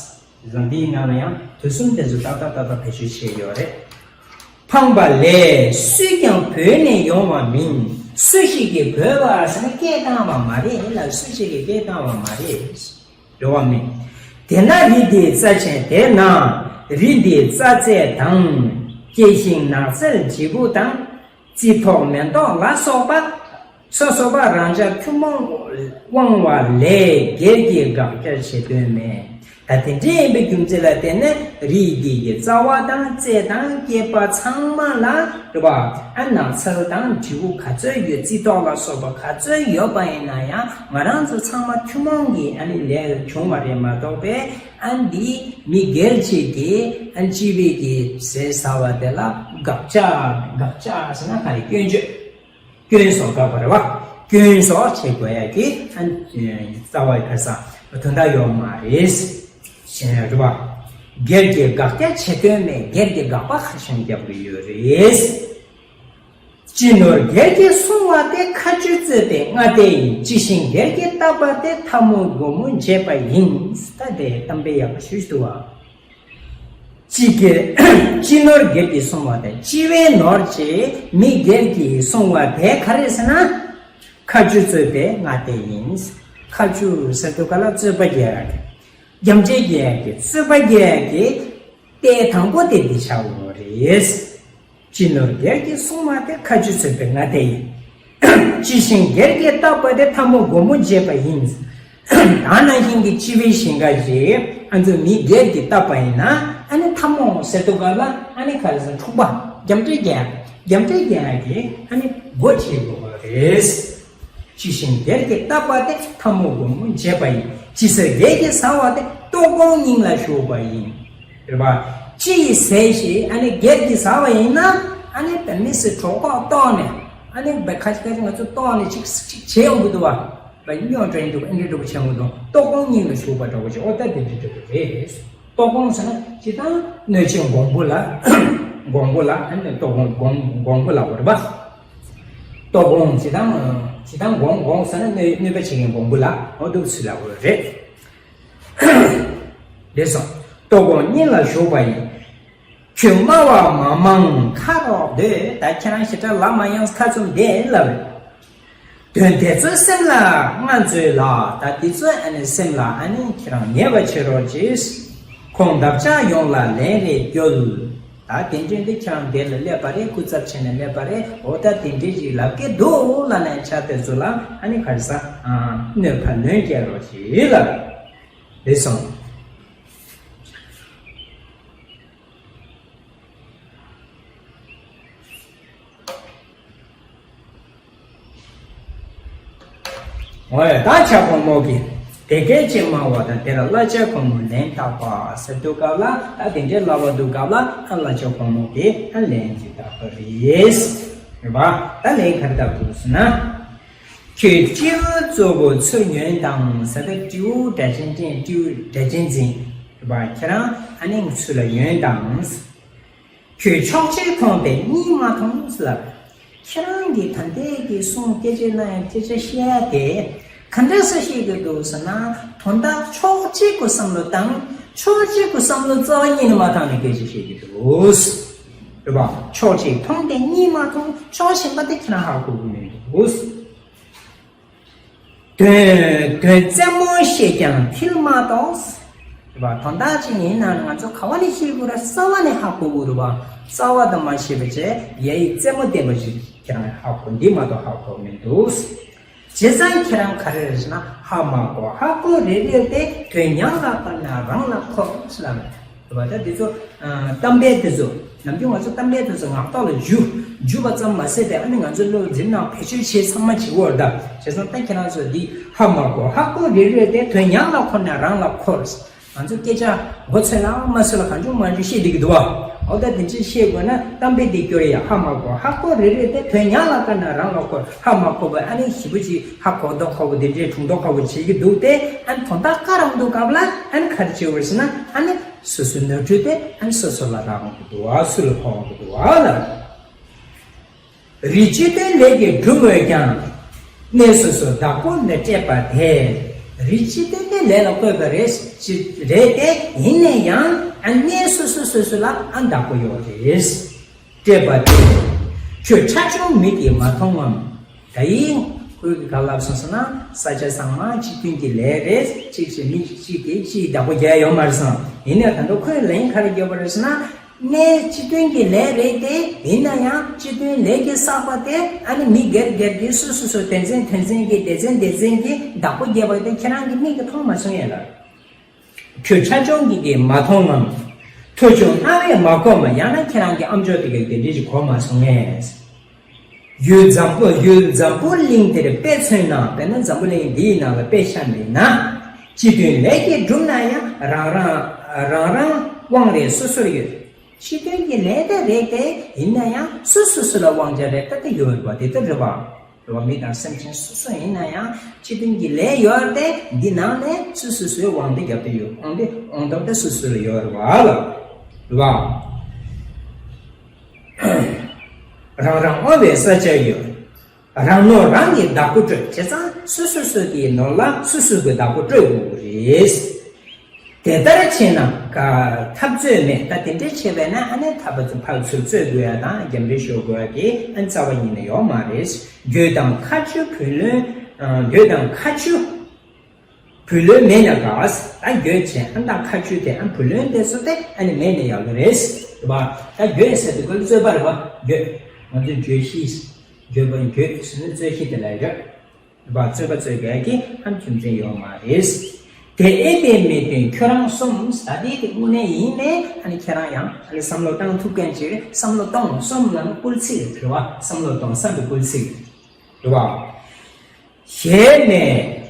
ཙང་འདིའི་ནང་ལ་ཡང་དུས་གསུམ་དེ་ཚོ་ཏག་ཏག་ཏག་ཏག་བེད་སྤྱོད་བྱས་ཡོད་རེད། འཕངས་པ་ལས། སུས་ཀྱང་བོས་ནས་ཡོང་བ་མིན། སུ་ཞིག་གིས་བོས་པ་ཟེར་ན་སྐད་བཏང་བ་མ་རེད་ལ། སུ་ཞིག་གིས་སྐད་བཏང་བ་མ་རེད། འགྲོ་བ་མིན། དེས་ན་རི་འདིའི་རྩྭ་ཆེན། དེས་ན་རི་འདིའི་རྩྭ་རྩེ་དང་། སྐྱེ་ཞིང་ནགས་ཚལ་བྱིའུ་དང་། རྩི་ཐོག་མེ་ཏོག་ལ་སོགས་པ། སོ་སོ་པ་རང་ཅག་ཐུན་མོང་དབང་བ་ལས། སྒེར་གྱི་དགག་བྱ་བྱེད་དོན་མེད། ད་དེ་འདྲའི་ཡིན་པའི་རྒྱུ་མཚན་ལ་བརྟེན་ནས་རི་འདི་ཡི་རྩ་བ་དང་རྩེ་དང་སྐྱེས་པ་ཚང་མ་ལ་རེད་པ། ཨ་ནགས་ཚལ་དང་བྱིའུ་ག་ཚོད་ཡོད། རྩི་ཏོག་ལ་སོགས་པ་ག་ཚོད་ཡོད་པ་ཡིན་ན་ཡང་། ང་རང་ཚོ་ཚང་མ་ཐུན་མོང་གི་ཨ་ནི་ལས་བྱུང་བ་རེད་མ་གཏོགས་པའི། ཨ་འདི་མི་སྒེར་གཅིག་གིས་ཨ་སྤྱི་པའི་གི་ཟས་ཟ་བ་དེ་ལ་དགག་བྱ། དགག་བྱ་ཟེར་ན་ག་རེ། སྐྱོན་བརྗོད། སྐྱོན་སོགས་དགག་པ་རེད་བ། སྐྱོན་སོགས་བྱེད་དགོས་ཡ་གི་ཨ་རྩ་བའི་ཁ་སང་དོན་དག་ཡོད་མ་རེད། རེད་བ། སྒེར་གྱི་དགག་བྱ་བྱེད་དོན་མེད། སྒེར་གྱི་དགག་པ་ཁ་ཤས་རྒྱབ་ཀྱི་ཡོད་རེད། སྤྱི་ནོར་སྒེར་གྱིས་བསྲུང་བ་དེ། མཁའ་སྤྱོད་གཙོས་པའི་སྔ་ལྟས་ཡིན། ལྕི་ཞིང་སྒེར་གྱིས་བཏབ་པ་དེ། ཐལ་མོ་སྒོར་མོ་འབྱེད་པ་ཡིན། ད་དེ་གཏམ་དཔེ་ཡག་པོ་ཞུས་འདུག་བ། སྤྱི་སྒེར། སྤྱི་ནོར་སྒེར་གྱིས་བསྲུང་བ་དང་། སྤྱི་བའི་ནོར་གྱིས་མི་སྒེར་གྱིས་བསྲུང་བ་དེ་ག་རེ་ཟེར་ན། མཁའ་སྤྱོད་གཙོས་པའི་སྔ་ལྟས་ཡིན། མཁའ་སྤྱོད་ཟེར་དུས་ག་ལ་རྩོད་པ་རྒྱག་ཡ་གི། རྒྱབ་འདྲེ་རྒྱག་ཡ་གི། རྩོད་པ་རྒྱག་ཡ་གི་ལྟས་དང་པོ་དེ་འདི་ཆགས་ཡོད་རེད། སྤྱི་ནོར་སྒེར་གྱིས་བསྲུང་བ་དེ། མཁའ་སྤྱོད་གཙོས་པའི་སྔ་ལྟས་ཡིན། ལྕི་ཞིང་སྒེར་གྱིས་བཏབ་པ་དེ། ཐལ་མོ་སྒོར་མོ་འབྱེད་པ་ཡིན། ད་ནང་བཞིན་གྱི་སྤྱི་བའི་ཞིང་ཁ་ཞིག་ཨ་ཚོ་མི་སྒེར་གྱིས་བཏབ་པ་ཡིན་ན། ཨ་ནི་ཐལ་མོ་ཟེར་དུས་ག་ལ་ཨ་ནི་ག་རེ་ཟེར། འཁྲུག་པ། རྒྱབ་འདྲེ་རྒྱག་རྒྱབ་འདྲེ་རྒྱག་གི་ཨ་ནི་སྒོ་ཕྱེ་དགོས་པ་རེད། ལྕི་ཞིང་སྒེར་གྱིས་བཏབ་པ་དེ། ཐལ་མོ་སྒོར་མོ་འབྱེད་པ་ཡིན། ལྕི་ཟས་སྒེར་གྱིས་ཟ་བ་དེ། ལྟོགས་གོང་སྙིང་ལ་ཞུགས་པ་ཡིན། རེད་པ། སྤྱི་ཡི་ཟས་ཤིག་ཨ་ནི་སྒེར་གྱིས་ཟ་བ་ཡིན་ན། ཨ་ནི་དེ་མི་སེར་གྲོད་ཁོག་ལྟོགས་ནས། ཨ་ནི་བས་ཁ་ཅིག་ཁ་ཅིག་ང་ཚོ་ལྟོགས་ནས་ཅིག་ཅིག་བྱེད་ཡོང་གི་འདུག་བ། བས་སྨྱོ་འདྲ་ཡིན་འདུག་ཨ་འདྲ་འདྲ་པོ་བྱེད་ཡོང་གི་འདུག་ལྟོགས་གོང་སྙིང་ལ་ཞུགས་པ་འདྲ་པོ་ཅིག་འོ་ད་དེ་འདྲ་འདྲ་པོ་རེད། ལྟོགས་གོང་ཟེར་ན་སྤྱིར་བཏང་གནོད་བྱེད་གོང་བུ་ལ། གོང་བུ་ལ་ཨ་ནི་ལྟོགས་གོང་གོང་གོང་བུ་ལ་འོ་རེད་པ། ལྟོགས་གོང་སྤྱིར་བཏང་སྤྱིར་བཏང་གོང་གོང་ཟེར་ན་གནོད་གནོད་པ་བྱེད་མཁན་གོང་བུ་ལ་འོ་འདུག་ཚུལ་ལ་འོ་རེད། རེད་སོང་། ལྟོགས་གོང་སྙིང་ལ་ཞུགས་པ་ཡིན། ཁྱོད་སྨྲ་བ་མ་མང་ཁ་རོག་སྡོད། ད་ཁྱེད་རང་ཞེ་དྲག་ལབ་མ་ཡོང་། ཁ་བཙུམ་བསྡད་ལབ་རེད། དོན་དེ་ཚོ་སེམས་ལ་མངའ་མཛོད་ལ། ད་དེ་ཚོ་ཨ་ནི་སེམས་ལ་ཨ་ནི་ཁྱེད་རང་ངེས་པ་བྱེད་རོགས་གྱིས། ཁོང་འདབ་ཆགས་ཡོངས་ལ་ལན་རེ་སྐྱོལ། ད་དེ་འདྲས་འདི་ཁྱེད་རང་འདིར་ལ་སླེབས་པ་རེད། སྐུ་ཚབ་བྱས་ནས་སླེབས་པ་རེད། འོ་ད་དེ་འདྲས་ཅིག་ལབ་ཀྱི་འདུག་ལབ་ནས་ཆ་དེ་ཚོ་ལ་ཨ་ནི་ག་རེ་ཟ། གནོད་པ་ལན་སྐྱེལ་རོགས་གྱིས་ལབ། རེད་སོང་། འོ་ཡ། ད་ཆ་གོང་མོ་གིས་དེ་སྐད་ཅེས་སྨྲ་བ་དང་། དེར་གླ་ཆ་གོང་མོས་ལན་བཏབ་པ་ཟེར་དུས་སྐབས་ལ། ད་དེ་འདྲའི་ལབ་པ་འདུག་སྐབས་ལ་ཨ་གླ་ཆ་གོང་མོ་གིས་ཨ་ལན་ཅིག་བཏབ་པ་རེད། རེད་པ། ད་ལན་ག་རེ་བཏབ་འདུག་ཟེར་ན། ཁྱོད་སྤྲེའུ་གཙོ་བོ་ཚུར་ཉོན་དང་ཟེར་ཏེ། སྤྲེའུ་སྒྲ་གཅན་འདྲེ། སྤྲེའུ་སྒྲ་གཅན་འཛིན། རེད་པ། ཁྱེད་རང་ཨ་ནི་ཚུར་ལ་ཉོན་དང་། ཁྱོད་ཕྱོགས་གཅིག་མཐོང་སྟེ་གཉིས་མ་མཐོང་ཟེར་ལབ། ཁྱེད་རང་གིས་ད་ལྟའི་གི་གསུང་སྐད་ཆ་གནང་ཡ་སྐད་ཆ་བཤད་ཡ་དེ་ག་འདྲ་ས་བཤད་ཀྱི་འདུག་ཟེར་ན། དོན་དག་ཕྱོགས་གཅིག་གི་བསམ་བློ་བཏང་། ཕྱོགས་གཅིག་གི་བསམ་བློ་རྩ་བ་ཉིད་ནས་མ་བཏང་ནས་སྐད་ཆ་བཤད་ཀྱི་འདུག་རེད་པ། ཕྱོགས་གཅིག་མཐོང་སྟེ་གཉིས་མ་མཐོང་། ཕྱོགས་གཞན་པ་དེ་ཁྱེད་རང་ཧ་གོ་གི་མི་འདུག་དོན་དོན་རྩེ་མོ་ཤེས་ཀྱང་མཐིལ་མ་གཏོགས། རེད་པ། དོན་དག་ཅིག་ཡིན་ན་ང་ཚོ་ག་བ་ནས་ཤེས་དགོས་ར། རྩ་བ་ནས་ཧ་གོ་དགོས་རེད་པ། རྩ་བ་དེ་མ་ཤེས་པ་བྱས་ཡ་ཡི་རྩེ་མོ་བསྟན་པ་ཞིག་ཁྱེད་རང་ཧ་གོ། འདི་མ་གཏོགས་ཧ་གོ་མི་འདུག་བྱས་ཙང་ཁྱེད་རང་ག་རེ་རེད་ཟེར་ན། ཧ་མ་གོ་ཧ་གོ་རེ་རེ་སྟེ། དོན་ཉག་ལ་བཀོད་ན་རང་ལ་འཁོར་ཟེར་ལབ་རེད། རེད་པ། ད་འདི་ཚོ་གཏམ་དཔེ་འདི་ཚོ་ནམ་རྒྱུན་ང་ཚོ་གཏམ་དཔེ་འདི་ཚོ་ངག་ཐོག་ལ་བསྒྱུར་བསྒྱུར་བ་ཙམ་མ་ཟད་པའི་ཨ་ནི་ང་ཚོ་བློར་འཛིན་ནང་བེད་སྤྱོད་བྱེད་ཚང་མ་བྱེད་འོར་ད། བྱས་ཙང་ད་ཁྱེད་རང་ཚོ་འདི་ཧ་མ་གོ་ཧ་གོ་རེ་རེ་སྟེ། དོན་ཉག་ལ་འཁོར་ན་རང་ལ་འཁོར། ང་ཚོ་སྐད་ཆ་མགོ་ཚོས་ལ་མ་ཚོས་ལ་གང་བྱུང་མང་བྱུང་བཤད་བསྡད་ཀྱི་འདུག་བ། འོ་ད་དེ་འདྲ་བཤད་དགོས་ན་གཏམ་དཔེ་འདི་སྐྱོར་ཡ། ཧ་མ་གོ་ཧ་གོ་རེ་རེ་སྟེ། དོན་ཉག་ལ་བཀོད་ན་རང་ལ་འཁོར། ཧ་མ་གོ་བ་ཨ་ནི་ཞིབ་པོ་ཅིག་ཧ་གོ་མདོག་ཁ་པོ་དེ་འདྲའི་གྲུང་མདོག་ཁ་པོ་བྱེད་ཀྱི་འདུག་སྟེ། ཨ་ནི་དོན་དག་ག་རང་འདུག་སྐབས་ལ་ཨ་ནི་ག་རེ་བྱེད་དགོས་ཟེར་ན། ཨ་ནི་སོ་སོའི་ནོར་འཁྲུལ་དེ་ཨ་ནི་སོ་སོ་ལ་རག་འོང་གི་འདུག་བ། སུ་ལ་ཕོག་འོང་གི་འདུག་བ་ལ། རིགས་སྤྱི་མཐུན་ལས་ཀྱིས་གྲུབ་འོས་ཀྱང་། གནས་སོ་སོའི་བདག་པོ་མི་སྤྲད་པ་དེ། རིགས་སྤྱི་མཐུན་གྱི་ལས་ལ་བཀོད་པ་རེད། ཅི་རེད་དེ། ཡིན་ན་ཡང་ཨ་གནས་སོ་སོ་སོ་སོ་ལ་ཨ་བདག་པོ་ཡོད་རེད། སྤྲད་པ་དེ། ཁྱོད་ཁྲ་ཆུང་མིག་གིས་མ་མཐོང་ངམ། ད་ཡིན་ཁོས་ག་ལབ་སོང་ཟེར་ན། ས་ཆ་ཚང་མ་སྤྱི་མཐུན་གྱི་ལས་རེད། གཅིག་བྱས་མི་གཅིག་གིས་གཅིག་བདག་པོ་རྒྱག་ཡོད་མ་རེད་བསམ། ཡིན་ན་ད་དུང་ཁོས་ལན་ག་རེ་བརྒྱབ་པ་རེད་ཟེར་ན། གནས་སྤྱི་མཐུན་གྱི་ལས་རེད་དེ། ཡིན་ན་ཡང་སྤྱི་མཐུན་ལས་ཀྱི་བསགས་པ་དེ་ཨ་ནི་མི་སྒེར་སྒེར་གྱིས་སོ་སོ་སོ། དོན་ཚན་དོན་ཚན་གྱིས། སྡེ་ཚན་སྡེ་ཚན་གྱིས་བདག་པོ་བརྒྱབ་པ་དེ་ཁྱེད་རང་གི་མིག་གིས་མཐོང་མ་སོང་ཡ་ལ། ཁྱོད་ཁྲ་ཆུང་གིས་གིས་མ་མཐོང་ངམ། ཐོས་བྱུང་རྣ་བས་མ་གོ་ངམ། ཡང་ན་ཁྱེད་རང་གི་ཨམ་ཅོག་དེ་གིས་དེ་འདྲ་ཞིག་གོ་མ་སོང་ངས། ཡུལ་འཛམ་བུ་ཡུལ་འཛམ་བུ་གླིང་འདིར་དཔེ་མཚོན་ན། དཔེར་ན་འཛམ་བུ་གླིང་འདིའི་ནང་ལ་དཔེ་བཞག་པ་ཡིན་ན། སྤྱི་མཐུན་ལས་ཀྱིས་གྲུབ་ན་ཡང་། རང་རང་རང་རང་དབང་རེ་སོ་སོར་ཡོད། སྤྱི་མཐུན་གྱི་ལས་དེ་རེད་དེ། ཡིན་ན་ཡང་སོ་སོ་སོ་ལ་དབང་ཆ་རེ་ད་དེ་ཡོད་རེད་པ། དེ་ལྟར་རེད་པ། རེད་པ། མི་དང་སེམས་ཅན་སོ་སོ་ཡིན་ན་ཡང་སྤྱི་མཐུན་གྱི་ལས་ཡོད་རེད་དེ། འདི་ནང་ནས་སོ་སོ་སོའི་དབང་དེ་རྒྱབ་དེ་ཡོད། དབང་དེ་དབང་ཐོབ་དེ་སོ་སོ་ལ་ཡོད་རེད་པ་ལ། རེད་པ། རང་རང་དབང་བའི་ས་ཆ་ཡོད། རང་ནོར་རང་གིས་བདག་པོ་སྤྲོད། བྱས་ཙང་སོ་སོ་སོ་གི་ནོར་ལ་སོ་སོ་གིས་བདག་པོ་སྤྲོད་དགོས་ཀྱི་རེད། དེ་ལྟར་བྱས་ན་ག་འཐབ་རྩོད་མེད། ད་དེ་འདྲ་བྱས་པས་ན་ཨ་ནི་འཐབ་པ་ཚོ་ཕར་ཚུར་རྩོད་དགོས་ཡ་དང་རྒྱབ་འགལ་ཤོར་དགོས་ཡ་གི་ཨ་ནི་རྩ་བ་ཉིད་ནས་ཡོད་མ་རེད། འགྱོད་དང་ཁ་ཆུ་བུ་ལོན། འགྱོད་དང་ཁ་ཆུ་བུ་ལོན་མེད་ན་དགའ། ད་འགྱོད་བྱས་ཨ་ནི་ད་ཁ་ཆུ་དེ་ཨ་ནི་བུ་ལོན་དེ་ཚོ་དེ་ཨ་ནི་མེད་ན་ཡག་གི་རེད། རེད་པ། ད་འགྱོད་ཟེར་དུས་ཁོ་རྩོད་པ་རེད་པ། འགྱོད། ང་ཚོས་འགྱོད་བཞི། འགྱོད་པ་འགྱོད་ཟེར་ནས་རྩོད་གཞི་དེ་ལ་རེད། རེད་པ། རྩོད་པ་རྩོད་མཁན་གྱི་ཨ་ནི་རྒྱུ་མཚན་ཡོད་མ་རེད། དེ་ཨེ་བདེན་མི་བདེན་ཁྱོད་རང་བསམ། ད་དེ་དེ་དངོས་གནས་ཡིན་ནའི་ཨ་ནི་ཁྱེད་རང་ཡང་ཨ་ནི་བསམ་བློ་བཏང་ཐུབ་མཁན་ཅིག་རེད། བསམ་བློ་གཏོང་། བསམ་ལབ་ན་སྐུལ་ཚིག་རེད་པ། བསམ་བློ་གཏོང་བསམ་པའི་སྐུལ་ཚིག་རེད་པ། ཞེས་ནས།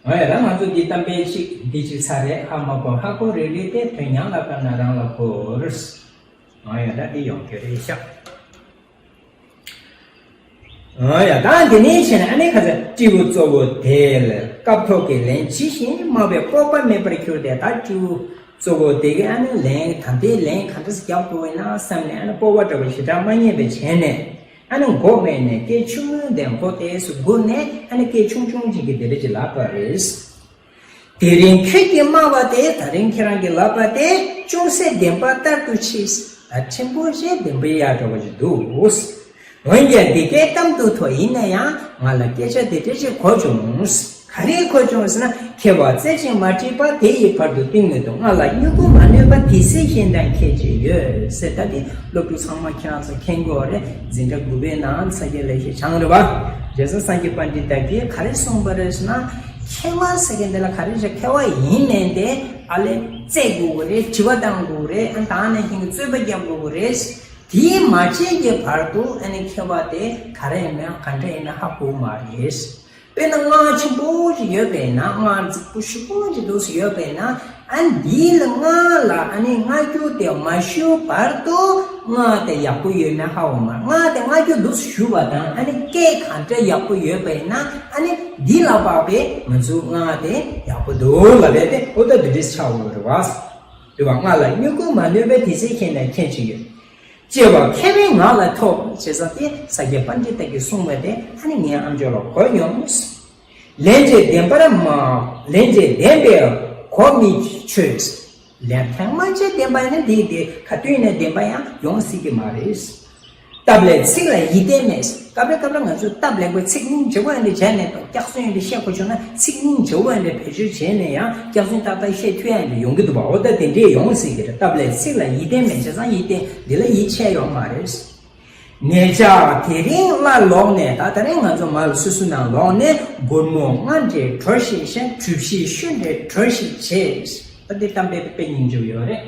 ཨོ་ཡ། ད་ང་ཚོ་འདི་གཏམ་དཔེ་ཞིག་འདི་ཅིག་ཚར་རེད། ཧ་མ་གོ་ཧ་གོ་རེ་རེ་སྟེ། དོན་ཉག་ལ་བཀོད་ན་རང་ལ་འཁོར། ཨོ་ཡ། ད་འདི་ཡོང་གི་རེད་ཤག་ཨོ་ཡ། ད་འདི་ནས་བྱས་ན་ཨ་ནི་ཁ་ཚ་སྤྲེའུ་གཙོ་བོ་དེ་ལ་སྐབས་ཐོག་གི་ལན་ཇི་བཞིན་སྨྲ་བའི་སྤོབས་པ་མེད་པར་གྱུར་ཏེ། ད་སྤྲེའུ་གཙོ་བོ་དེ་གིས་ཨ་ནི་ལན་ད་ལྟའི་ལན་ག་འདྲ་ཞིག་རྒྱབ་དགོས་ཡིན་ན་བསམ་ནས། ཨ་ནི་སྤོབས་པ་འདྲ་བོ་ཞེ་དྲག་མ་རྙེད་པ་བྱས་ནས། ཨ་ནི་མགོ་སྨད་ནས་སྐད་ཆུང་ངུ་དེ་མགོ་དེ་སུ་སྒུར་ནས། ཨ་ནི་སྐད་ཆུང་ཆུང་ཅིག་གིས་དེ་འདྲ་ཅིག་ལབ་པ་རེད། དེ་རིང་ཁྱོད་ཀྱིས་སྨྲ་བ་དེ། ད་རིང་ཁྱེད་རང་གིས་ལབ་པ་དེ་ཅུང་ཟད་བདེན་པ་ལྟར་དུ་མཆིས། ད་ཕྲན་བུ་ཞིག་བདེན་པའི་ཡ་འདྲ་བོ་ཞིག་འདུག་འོན་ཀྱང་འདི་སྐད་གཏམ་དུ་ཐོས། ཡིན་ན་ཡང་ང་ལ་སྐད་ཆ་དེ་འདྲ་ཞིག་གོ་བྱུང་། ག་རེ་གོ་བྱུང་ཟེར་ན། མཁས་པ་རྩེ་ཅན་མ་དྲིས་པ། དེ་ཡི་བར་དུ་གཏིང་མི་འདུག་ང་ལ་སྨྱུ་གུ་མ་གནོད་པ། དེ་ཚེ་གཞན་དག་མཁས་ཅིག་ཡོད་ཟེར། ད་དེ་སློབ་ཕྲུག་ཚང་མ་ཁྱེད་རང་ཚོ་མཁྱེན་གྱི་ཡོད་རེད། འཛིན་གྲྭ་དགུ་པའི་ནང་ས་སྐྱ་ལེགས་བཤད་སྦྱངས་རེད་པ། རྗེ་བཙུན་སངས་རྒྱས་པཎྜི་ཏ་གིས་ག་རེ་གསུངས་པ་རེད་ཟེར་ན། མཁས་པ་ཟེར་མཁན་དེ་ལ་ག་རེ་རེད། མཁས་པ་ཡིན་ནའི་དེ་ཨ་ལས་རྩོད་དགོས་ཀྱི་རེད། དྲི་བ་བཏང་དགོས་ཀྱི་རེད། ཨ་ནི་ད་ནས་ཧིང་རྩོད་པ་རྒྱག་དགོས་ཀྱི་རེད། དེ་མ་བྱས་ཀྱི་བར་དུ་ཨ་ནི་མཁས་པ་དེ་ག་རེ་ཡིན་ན་ག་འདྲ་ཡིན་ན་ཧ་གོ་མ་རེད། དཔེར་ན་རྔ་ཆེན་པོ་ཞིག་ཡོད་པས་ན། རྔ་རྫིག་པོ་ཞེ་པོ་ཅིག་འདུག་སེ་ཡོད་པས་ན། ཨ་ནི་འདི་ལ་རྔ་ལ་ཨ་ནི་རྔ་རྒྱུ་དེ་མ་ཞུ་བར་དུ་རྔ་དེ་ཡག་པོ་ཡོད་མེད་ཧ་གོ་མ། རྔ་དེ་རྔ་རྒྱུ་འདུག་སེ་ཞུ་བ་དང་། ཨ་ནི་སྐད་ག་འདྲ་ཡག་པོ་ཡོད་པས་ན། ཨ་ནི་འདི་ལ་དཔག་པའི་ང་ཚོ་རྔ་དེ་ཡག་པོ་འདུག་ལབ་པ་དེ། འོ་ད་འདི་འདྲས་ཆགས་ཡོད་རེད་པ། རེད་པ། རྔ་ལ་སྨྱུ་གུ་མ་གནོད་པའི། དེ་ཚེ་གཞན་དག་མཁས་ཅིག་ཡོད། སྐྱེ་བ་མཁས་པའི་ངག་ལ་ཐོབ། བྱས་ཙང་དེ་ས་སྐྱ་པཎྜི་ཏ་གིས་གསུངས་པ་དེ་ཨ་ནི་ངའི་ཨམ་ཅོག་ལ་གོ་ཡོང་། ལན་ཅིག་བདེན་པར་སྨྲ། ལན་ཅིག་བདེན་པས་གོ་མི་ཆོད། ལན་ཐེངས་མ་གཅིག་བདེན་པ་ཡིན་ན་དེ་དེ་ག་དུས་ནས་བདེན་པ་ཡང་ཡོང་སྲིད་ཀྱི་མ་རེད། སྟབས་ལེགས་ཚིག་ལ་ཡིད་བརྟན་མེད། སྐབས་རེ་སྐབས་རེ་ང་ཚོས་སྟབས་ལེགས་པའི་ཚིག་སྙིང་རྗེ་པོ་ཡང་འདྲ་བྱས་ནས་དང་སྐྱག་རྫུན་ཡང་འདྲ་བཤད་དགོས་བྱུང་ན་ཚིག་སྙིང་རྗེ་པོ་ཡང་འདྲ་བེད་སྤྱོད་བྱས་ནས་ཡང་སྐྱག་རྫུན་ཏག་ཏག་བཤད་ཐུབ་ཡང་འདྲ་ཡོང་གི་འདུག་པ། འོ་ད་དེ་འདྲས་ཡོང་སྲིད་ཀྱི་རེད། སྟབས་ལེགས་ཚིག་ལ་ཡིད་བརྟན་མེད། བྱས་ཙང་ཡིད་བརྟན་འདི་ལ་ཡིད་ཆེས་ཡོང་མ་རེད། ངེད་ཅག་དེ་རིང་སླར་ལོག་ནས། ད་དེ་རིང་ང་ཚོ་མར་སོ་སོའི་ནང་ལོག་ནས་སྒོར་མོ་ལྔ་འདྲས་གྲོ་ཞིག་བཞེས། གྲུ་བཞི་ཤོག་འདྲས་གྲོ་ཞིག་བྱས། ད་འདི་གཏམ་དཔེ་དཔེ་སྙིང་རྗེ་པོ་ཡོད་རེད།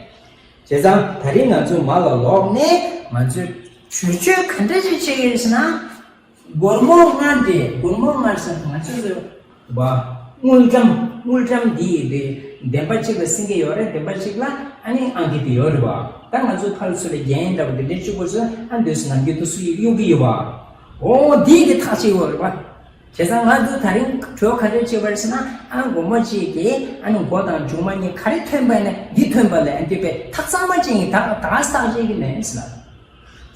བྱས་ཙང་དེ་རིང་ང་ཚོ་མར་ལ་ལོག་ནས་ང་ཚོས་གྲོས་ཆོད་ག་འདྲ་ཞིག་བྱེད་ཀྱི་རེད་ཟེར་ན། སྒོར་མོ་ལྔ་འདྲས། སྒོར་མོ་ལྔ་ཟེར་ང་ཚོས་བ། དངུལ་ཀྲམ། དངུལ་ཀྲམ་འདི་ཡི་དེ་བདེན་པ་གཅིག་ལ་སེང་གེ་ཡོད་རེད། བདེན་པ་གཅིག་ལ་ཨ་ནི་ཨང་ཀི་དེ་ཡོད་རེད་བ། ད་ང་ཚོའི་ཕར་ཚུར་ལ་རྒྱན་འདྲ་པོ་དེ་འདྲས་གཅིག་པོ་ཚོས་ཨ་འདོད་སུ་ནམ་རྒྱུན་དུ་སུ་ཡིས་གཡུག་གི་ཡོད་བ། འོ་འདི་གི་ཐག་གཅིག་ཡོད་རེད་བ། བྱས་ཙང་ང་ཚོ་དེ་རིང་གྲོས་ག་འདྲས་བྱེད་པ་རེད་ཟེར་ན། ཨ་སྒོར་མོ་གཅིག་གིས་ཨ་ནི་མགོ་དང་མཇུག་མ་གཉིས་ག་རེ་ཐོན་པ་ཡིན་ན་འདི་ཐོན་པ་ལས་ཨ་འདི་པའི་ཐག་གཙང་མ་ཅན་གྱི་ད་ད་བརྟག་དཔྱད་ཀྱི་མེད་ཟེར་ན།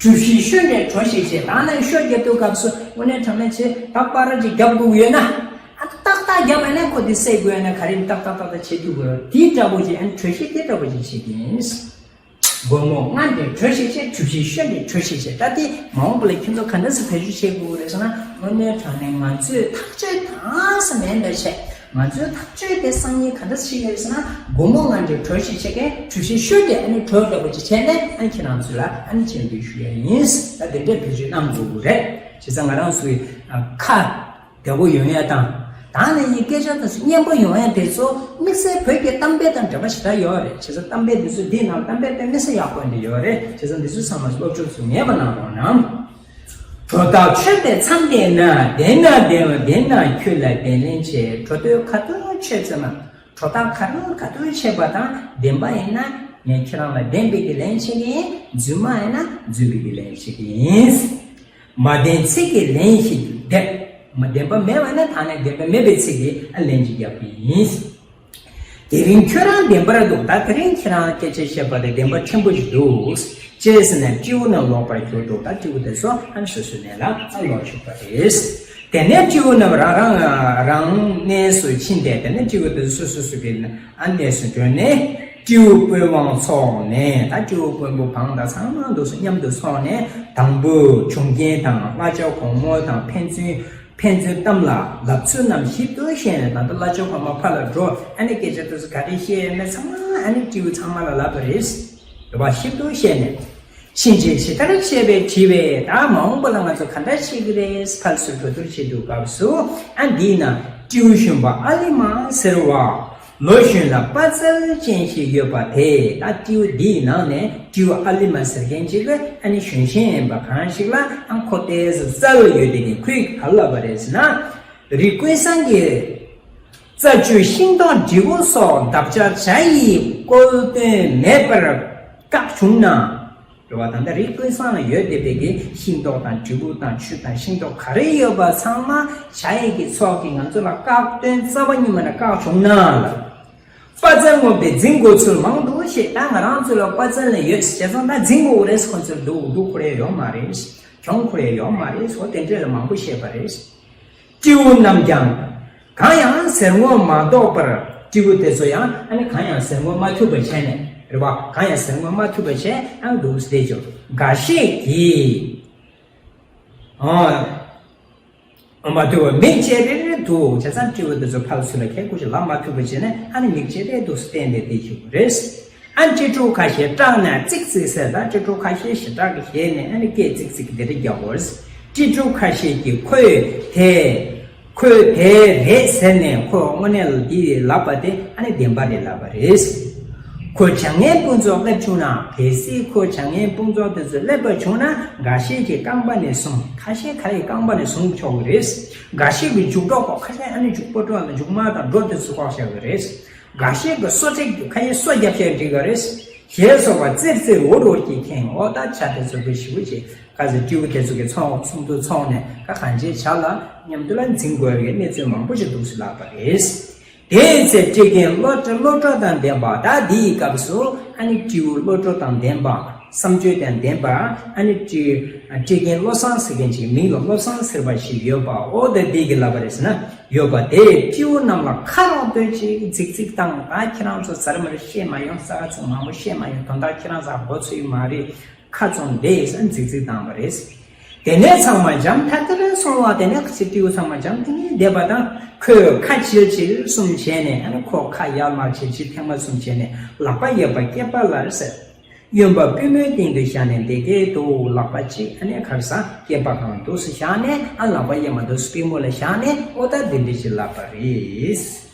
གྲུ་བཞི་ཤོག་འདྲས་གྲོ་ཞིག་བྱས། ད་ནི་ཤོག་རྒྱབ་དུས་སྐབས་སུ་དངོས་གནས་དྲང་གནས་བྱས་ད་པར་ཅིག་རྒྱབ་དགོས་ཡོད་ན། ཨ་ཏག་ཏག་རྒྱབ་པ་ན་ཁོ་དེ་སེལ་དགོས་ཡོད་ན་ག་རེ་ཏག་ཏག་ཏག་ཏག་བྱེད་ཐུབ་དགོས་རེད། དེ་འདྲ་པོ་ཅིག་ཨ་ནི་གྲོས་གཞི་དེ་འདྲ་པོ་ཅིག་བྱེད་ཀྱི་ཡིན། སྒོར་མོ་ལྔ་འདྲས་གྲོ་ཞིག་བྱས། གྲུ་བཞི་ཤོག་འདྲས་གྲོ་ཞིག་བྱས། ད་དེ་མ་འོངས་པ་ལ་ཁྱེད་ཚོ་ག་འདྲ་སེ་བེད་སྤྱོད་བྱེད་དགོས་རེད་ཟེར་ན། དངོས་གནས་དྲང་གནས་ང་ཚོས་ཐག་གཅོད་གང་ཟེ་མེད་འདྲ་བྱས། ང་ཚོའི་ཐག་གཅོད་དེ་སང་ཉིན་ག་འདྲ་ཞིག་ཡོད་ཟེར་ན། སྒོར་མོ་ལྔ་འདྲས་གྲོ་ཞིག་བྱེད་མཁན་གྲུ་བཞི་ཤོག་འདྲས་ཨ་ནི་གྲོས་འདྲ་པོ་ཅིག་བྱས་ནས་ཨ་ནི་ཁྱེད་རང་ཚོ་ལ་ཨ་ནི་སྤྱན་འབུལ་ཞུ་ཡ་ཡིན། ད་དེ་འདྲས་བེད་སྤྱོད་གནང་དགོས་ཀྱི་རེད། བྱས་ཙང་ང་རང་ཚོའི་ཁ་བདེ་པོ་ཡོང་ཡ་དང་། ད་ནི་ཡི་སྐད་ཆ་དང་སྙན་པོ་ཡོང་ཡ་དེ་ཚོ་དམིགས་བསལ་བོད་ཀྱི་གཏམ་དཔེ་དང་འབྲེལ་བ་ཞེ་དྲག་ཡོད་རེད། བྱས་ཙང་གཏམ་དཔེ་འདི་ཚོ་འདིའི་ནང་གཏམ་དཔེ་དཔེ་མི་སྲིད་ཡག་པོ་འདི་ཡོད་རེད། བྱས་ཙང་འདི་ཚོ་ཚང་མ་སློབ་སྦྱོང་ཚོ་ངེས་པ་གནང་རོགས་གནང་། གྲོ་བདག་མཆོད་པའི་མཚམས་བསྡད་ན། བསྡད་ན་བསྡད་པ་བསྡད་ན་ཁྱོད་ལ་བདེ་ལན་ཆེ། གྲོ་སྟོད་ཁ་ཐུག་མཆོད་ཙམ་མ། གྲོ་བདག་ག་རང་ག་དུས་བྱས་པ་དང་བདེན་པ་ཡིན་ན་ངས་ཁྱེད་རང་ལ་བདེན་པའི་གི་ལན་བྱེད་ཀྱི་ཡིན། རྫུན་མ་ཡིན་ན་རྫུན་པའི་གི་ལན་བྱེད་ཀྱི་ཡིན། མ་བདེན་ཚིག་གི་ལན་ཞིག་འདེབས། མ་བདེན་པ་མེད་པ་ན་ད་ནས་བདེན་པ་མེད་པའི་ཚིག་གི་ཨ་ལན་ཅིག་རྒྱག་གི་ཡིན། དེ་རིང་ཁྱོད་རང་བདེན་པར་འདུག་ད་དེ་རིང་ཁྱེད་རང་སྐད་ཆ་བཤད་པ་དེ་བདེན་པ་ཕྲན་བུ་ཞིག་འདུག་ཅེས་ཟེར་ནས་སྤྲེའུ་རྣམས་ལོག་པར་གྱུར་འདུག་ད་སྤྲེའུ་དེ་ཚོ་ཨ་ནི་སོ་སོའི་གནས་ལ་ཨ་ལོག་བཅུག་པ་རེད། དེ་ནས་སྤྲེའུ་རྣམས་རང་རང་རང་གནས་སུ་ཕྱིན་ཏེ། དེ་ནས་སྤྲེའུ་དེ་ཚོ་སོ་སོ་སོ་སོའི་ཨ་གནས་སུ་བྱོན་ནས། སྤྲེའུ་དཔོན་དབང་ཚོགས་ནས། ད་སྤྲེའུ་དཔོན་པོ་གང་དང་ཚང་མ་འདུག་སེ་མཉམ་དུ་ཚོགས་ནས། དང་པོ་བྱུང་རྐྱེན་དང་། བསླབ་བྱ་གོང་མོ་དང་། ཕན་ཚུན་ཕན་ཚུན་གཏམ་ལ་ལབ་ཚུལ་རྣམས་ཞིབ་ཏུ་བཤད་ནས། ད་ལྟ་བསླབ་བྱ་གོང་མ་ཕར་ལ་འགྲོ། ཨ་ནི་སྐད་ཆ་དེ་ཚོ་ག་རེ་བཤད་ཡོད་མེད་ཚང་མ་ཨ་ནི་སྤྲེའུ་ཚང་མ་ལ་ལབ་པ་རེད། རེད་བ། ཞིབ་ཏུ་བཤད་ནས། ཕྱིན་ཆད་ཇི་ལྟར་བྱས་པས་དྲིས་པས། ད་མ་འོངས་པ་ལ་ང་ཚོ་ག་འདྲ་བྱེད་ཀྱི་རེད། ཕར་ཚུར་གྲོས་བསྡུར་བྱེད་དུས་སྐབས་སུ་ཨ་འདི་ན་སྤྲེའུ་གཞོན་པ་ཨ་ལི་མ་ཟེར་བ། ལོ་གཞོན་ལ་དཔའ་རྩལ་ཅན་ཞིག་ཡོད་པ་དེ། ད་སྤྲེའུ་འདིའི་ནང་ནས་སྤྲེའུ་ཨ་ལི་མ་ཟེར་མཁན་ཅིག་ལ་ཨ་ནི་གཞོན་ཤིང་ཡིན་པ་གང་ཞིག་ལ་ཨ་ཁོ་ཏོག་ཙམ་རྩལ་ཡོད་དེ་གི་ཁོས་ག་ལབ་པ་རེད་ཟེར་ན། རི་ཀུན་བཟང་གི་རྩྭ་ཆུ་ཤིང་ཏོག་འབྲས་བུ་སོགས་འདབ་ཆགས་བྱ་ཡི་བཀོད་དོན་མེད་པར་བཀག་བྱུང་ན། རེད་བ། ད་ལྟ་རི་ཀུན་བཟང་ལ་ཡོད་བསྡད་པའི་གི་ཤིང་ཏོག་དང་འབྲས་བུ་དང་ཆུ་དང་ཤིང་ཏོག་ག་རེ་ཡོད་པ་ཚང་མ་བྱ་ཡི་གི་ཚོགས་ཀྱིས་ང་ཚོ་ལ་བཀག་དོན་རྩ་བ་ཉིད་མ་ནས་བཀག་བྱུང་ན་ལ། དཔའ་རྩལ་ངོམ་སྟེ་འཛིང་དགོས་ཚུལ་མང་དུ་བཤད། ད་ང་རང་ཚོ་ལ་དཔའ་རྩལ་ལ་ཡོད་བྱས་ཙང་ད་འཛིང་དགོས་རེད། ཁོ་ཚོར་སྡུག་སྡུག་ཁུར་ཡ་ཡོད་མ་རེད། གྱོང་ཁུར་ཡ་ཡོད་མ་རེད། ཨོ་དེ་འདྲས་ལ་མང་པོ་བཤད་པ་རེད། སྤྲེའུ་རྣམས་ཀྱང་གང་ཡང་ཟེར་ངོ་མ་ཐུབ་པར། སྤྲེའུ་དེ་ཚོ་ཡང་ཨ་ནི་གང་ཡང་ཟེར་ངོ་མ་ཐུབ་པ་བྱས་ནས། རེད་བ། གང་ཡང་ཟེར་ངོ་མ་ཐུབ་པ་བྱས་ཨ་འདུག་སེ་བསྡད་ཀྱང་འགའ་ཤས་ཀྱིས། ཨ། མ་ཐུབ་པ་མིག་ཅེ་རེ་རེ་འདུག་བྱས་ཙང་སྤྲེའུ་དེ་ཚོ་ཕར་ཚུར་ལ་ཁད་ཁུར་ཞིག་ལབ་མ་ཐུབ་པ་བྱས་ནས་ཨ་ནི་མིག་ཅེ་རེ་འདུག་སེ་བསྟན་ཏེ་བསྡད་ཀྱི་ཡོད་རེད། ཨ་ནི་སྤྲེལ་ཕྲུག་ཁ་ཤས་སྐྲག་ནས་ཙིག་ཙིག་ཟེར། ད་སྤྲེལ་ཕྲུག་ཁ་ཤས་ཞེ་དྲག་གི་ཞེད་ནས་ཨ་ནི་སྐད་ཙིག་ཙིག་འདི་འདྲ་རྒྱག་གོ། སྤྲེལ་ཕྲུག་ཁ་ཤས་ཀྱིས་ཁོས་དེ་ཁོས་དེ་རེད་ཟེར་ནས་ཁོ་དངོས་གནས་ལ་འདི་ལབ་པ་དེ་ཨ་ནི་བདེན་པ་རེད་ལབ་པ་རེད། ཁོ་བྱ་ངན་དཔུང་ཚོགས་སླེབས་བྱུང་ན། གལ་སྲིད་ཁོ་བྱ་ངན་དཔུང་ཚོགས་དེ་ཚོ་སླེབས་པ་བྱུང་ན། འགའ་ཤས་ཀྱིས་རྐང་པ་ནས་བཟུང་། ཁ་ཤས་ག་རེ་རྐང་པ་ནས་བཟུང་ཆོག་གི་རེད། འགའ་ཤས་ཀྱིས་མཇུག་སྒྲོ་ཁོག་ཁ་ཤས་ཨ་ནི་མཇུག་པོ་སྒྲོ་དང་མཇུག་མ་དང་སྒྲོ་དེ་ཚོ་ཁོག་བཞག་གི་རེད། འགའ་ཤས་ཀྱིས་སོ་ཚིགས་ཀྱི་ཁ་ཡི་སོ་རྒྱབ་བཤད་འགྲིག་ག་རེད། ཞེས་སོགས་པ་ཙིར་ཙིར་འུར་འུར་གྱིས་ཁེངས། འོ་ད་བྱ་དེ་ཚོ་གི་ཞེ་པོ་ཅིག་ཁ་ཟེར་སྤྲེའུ་དེ་ཚོ་གི་ཚོགས་ཚོགས་འདུ་ཚོགས་ནས་ཁ་གང་ཅིའི་བྱ་ལ་མཉམ་དུ་ལ་འཛིང་དགོས་པའི་གནས་ཚུལ་མང་པོ་ཞིག་འདུག་སེ་ལབ་པ་རེད། དེའི་ཚེ་སྤྲེལ་རྒན་བློ་གྲོས་བློ་གྲོས་དང་ལྡན་པ། ད་འདིའི་སྐབས་སུ་ཨ་ནི་སྤྲེའུ་བློ་གྲོས་དང་ལྡན་པ། བསམ་སྤྱོད་དང་ལྡན་པ། ཨ་ནི་སྤྲེལ་སྤྲེལ་རྒན་བློ་བཟང་ཟེར་མཁན་ཅིག་མིང་ལ་བློ་བཟང་ཟེར་བ་ཞིག་ཡོད་པ། ཨོ་དེ་འདི་གི་ལབ་པ་རེད་ཟེར་ན། ཡོད་པ་དེས་སྤྲེའུ་རྣམས་ལ་ཁ་རོག་སྟོན་ཅིག་རྫིག་རྫིག་བཏང་། ད་ཁྱེད་རང་ཚོ་ཟ་ར་མ་ར་བཤད་མ་ཡོང་། ས་ཆ་ཚོ་མང་པོ་བཤད་མ་ཡོང་། དོན་དག་ཁྱེད་རང་ཚོ་མགོ་ཚོས་ཀྱི་མ་རེད། ཁ་ཚོང་བསྡད་ཟེར་རྫིག་རྫིག་བཏང་བ་རེད། དེ་ནས་ཚང་མ་འཇམ་ཐག་ཐག་རེ་སོང་བ། དེ་ནས་སྤྲེའུ་ཚང་མ་འཇམ་ཐིང་ངེ་བསྡད་པ་དང་། ཁོས་ཁ་འབྱེལ་འབྱེལ་གསུམ་བྱས་ནས། ཨ་ནི་ཁོ་ཁ་ཡར་མར་འབྱེལ་འབྱེལ་ཐེངས་མ་གསུམ་བྱས་ནས། ལག་པ་གཡས་པ་སྐེད་པ་ལ་ཟེར། གཡོན་པ་པུས་མོའི་སྟེང་དུ་བཞག་ནས་འདི་སྐད་དུ། ལག་པ་གཅིག་ཨ་ནི་ག་རེ་ཟ། སྐེད་པ་སྒང་དུ་བཞག་ནས། ཨ་ལག་པ་གཡས་མ་དུ་པུས་མོ་ལ་བཞག་ནས། ཨོ་ད་འདི་འདྲ་ཞིག་ལབ་པ་རེད།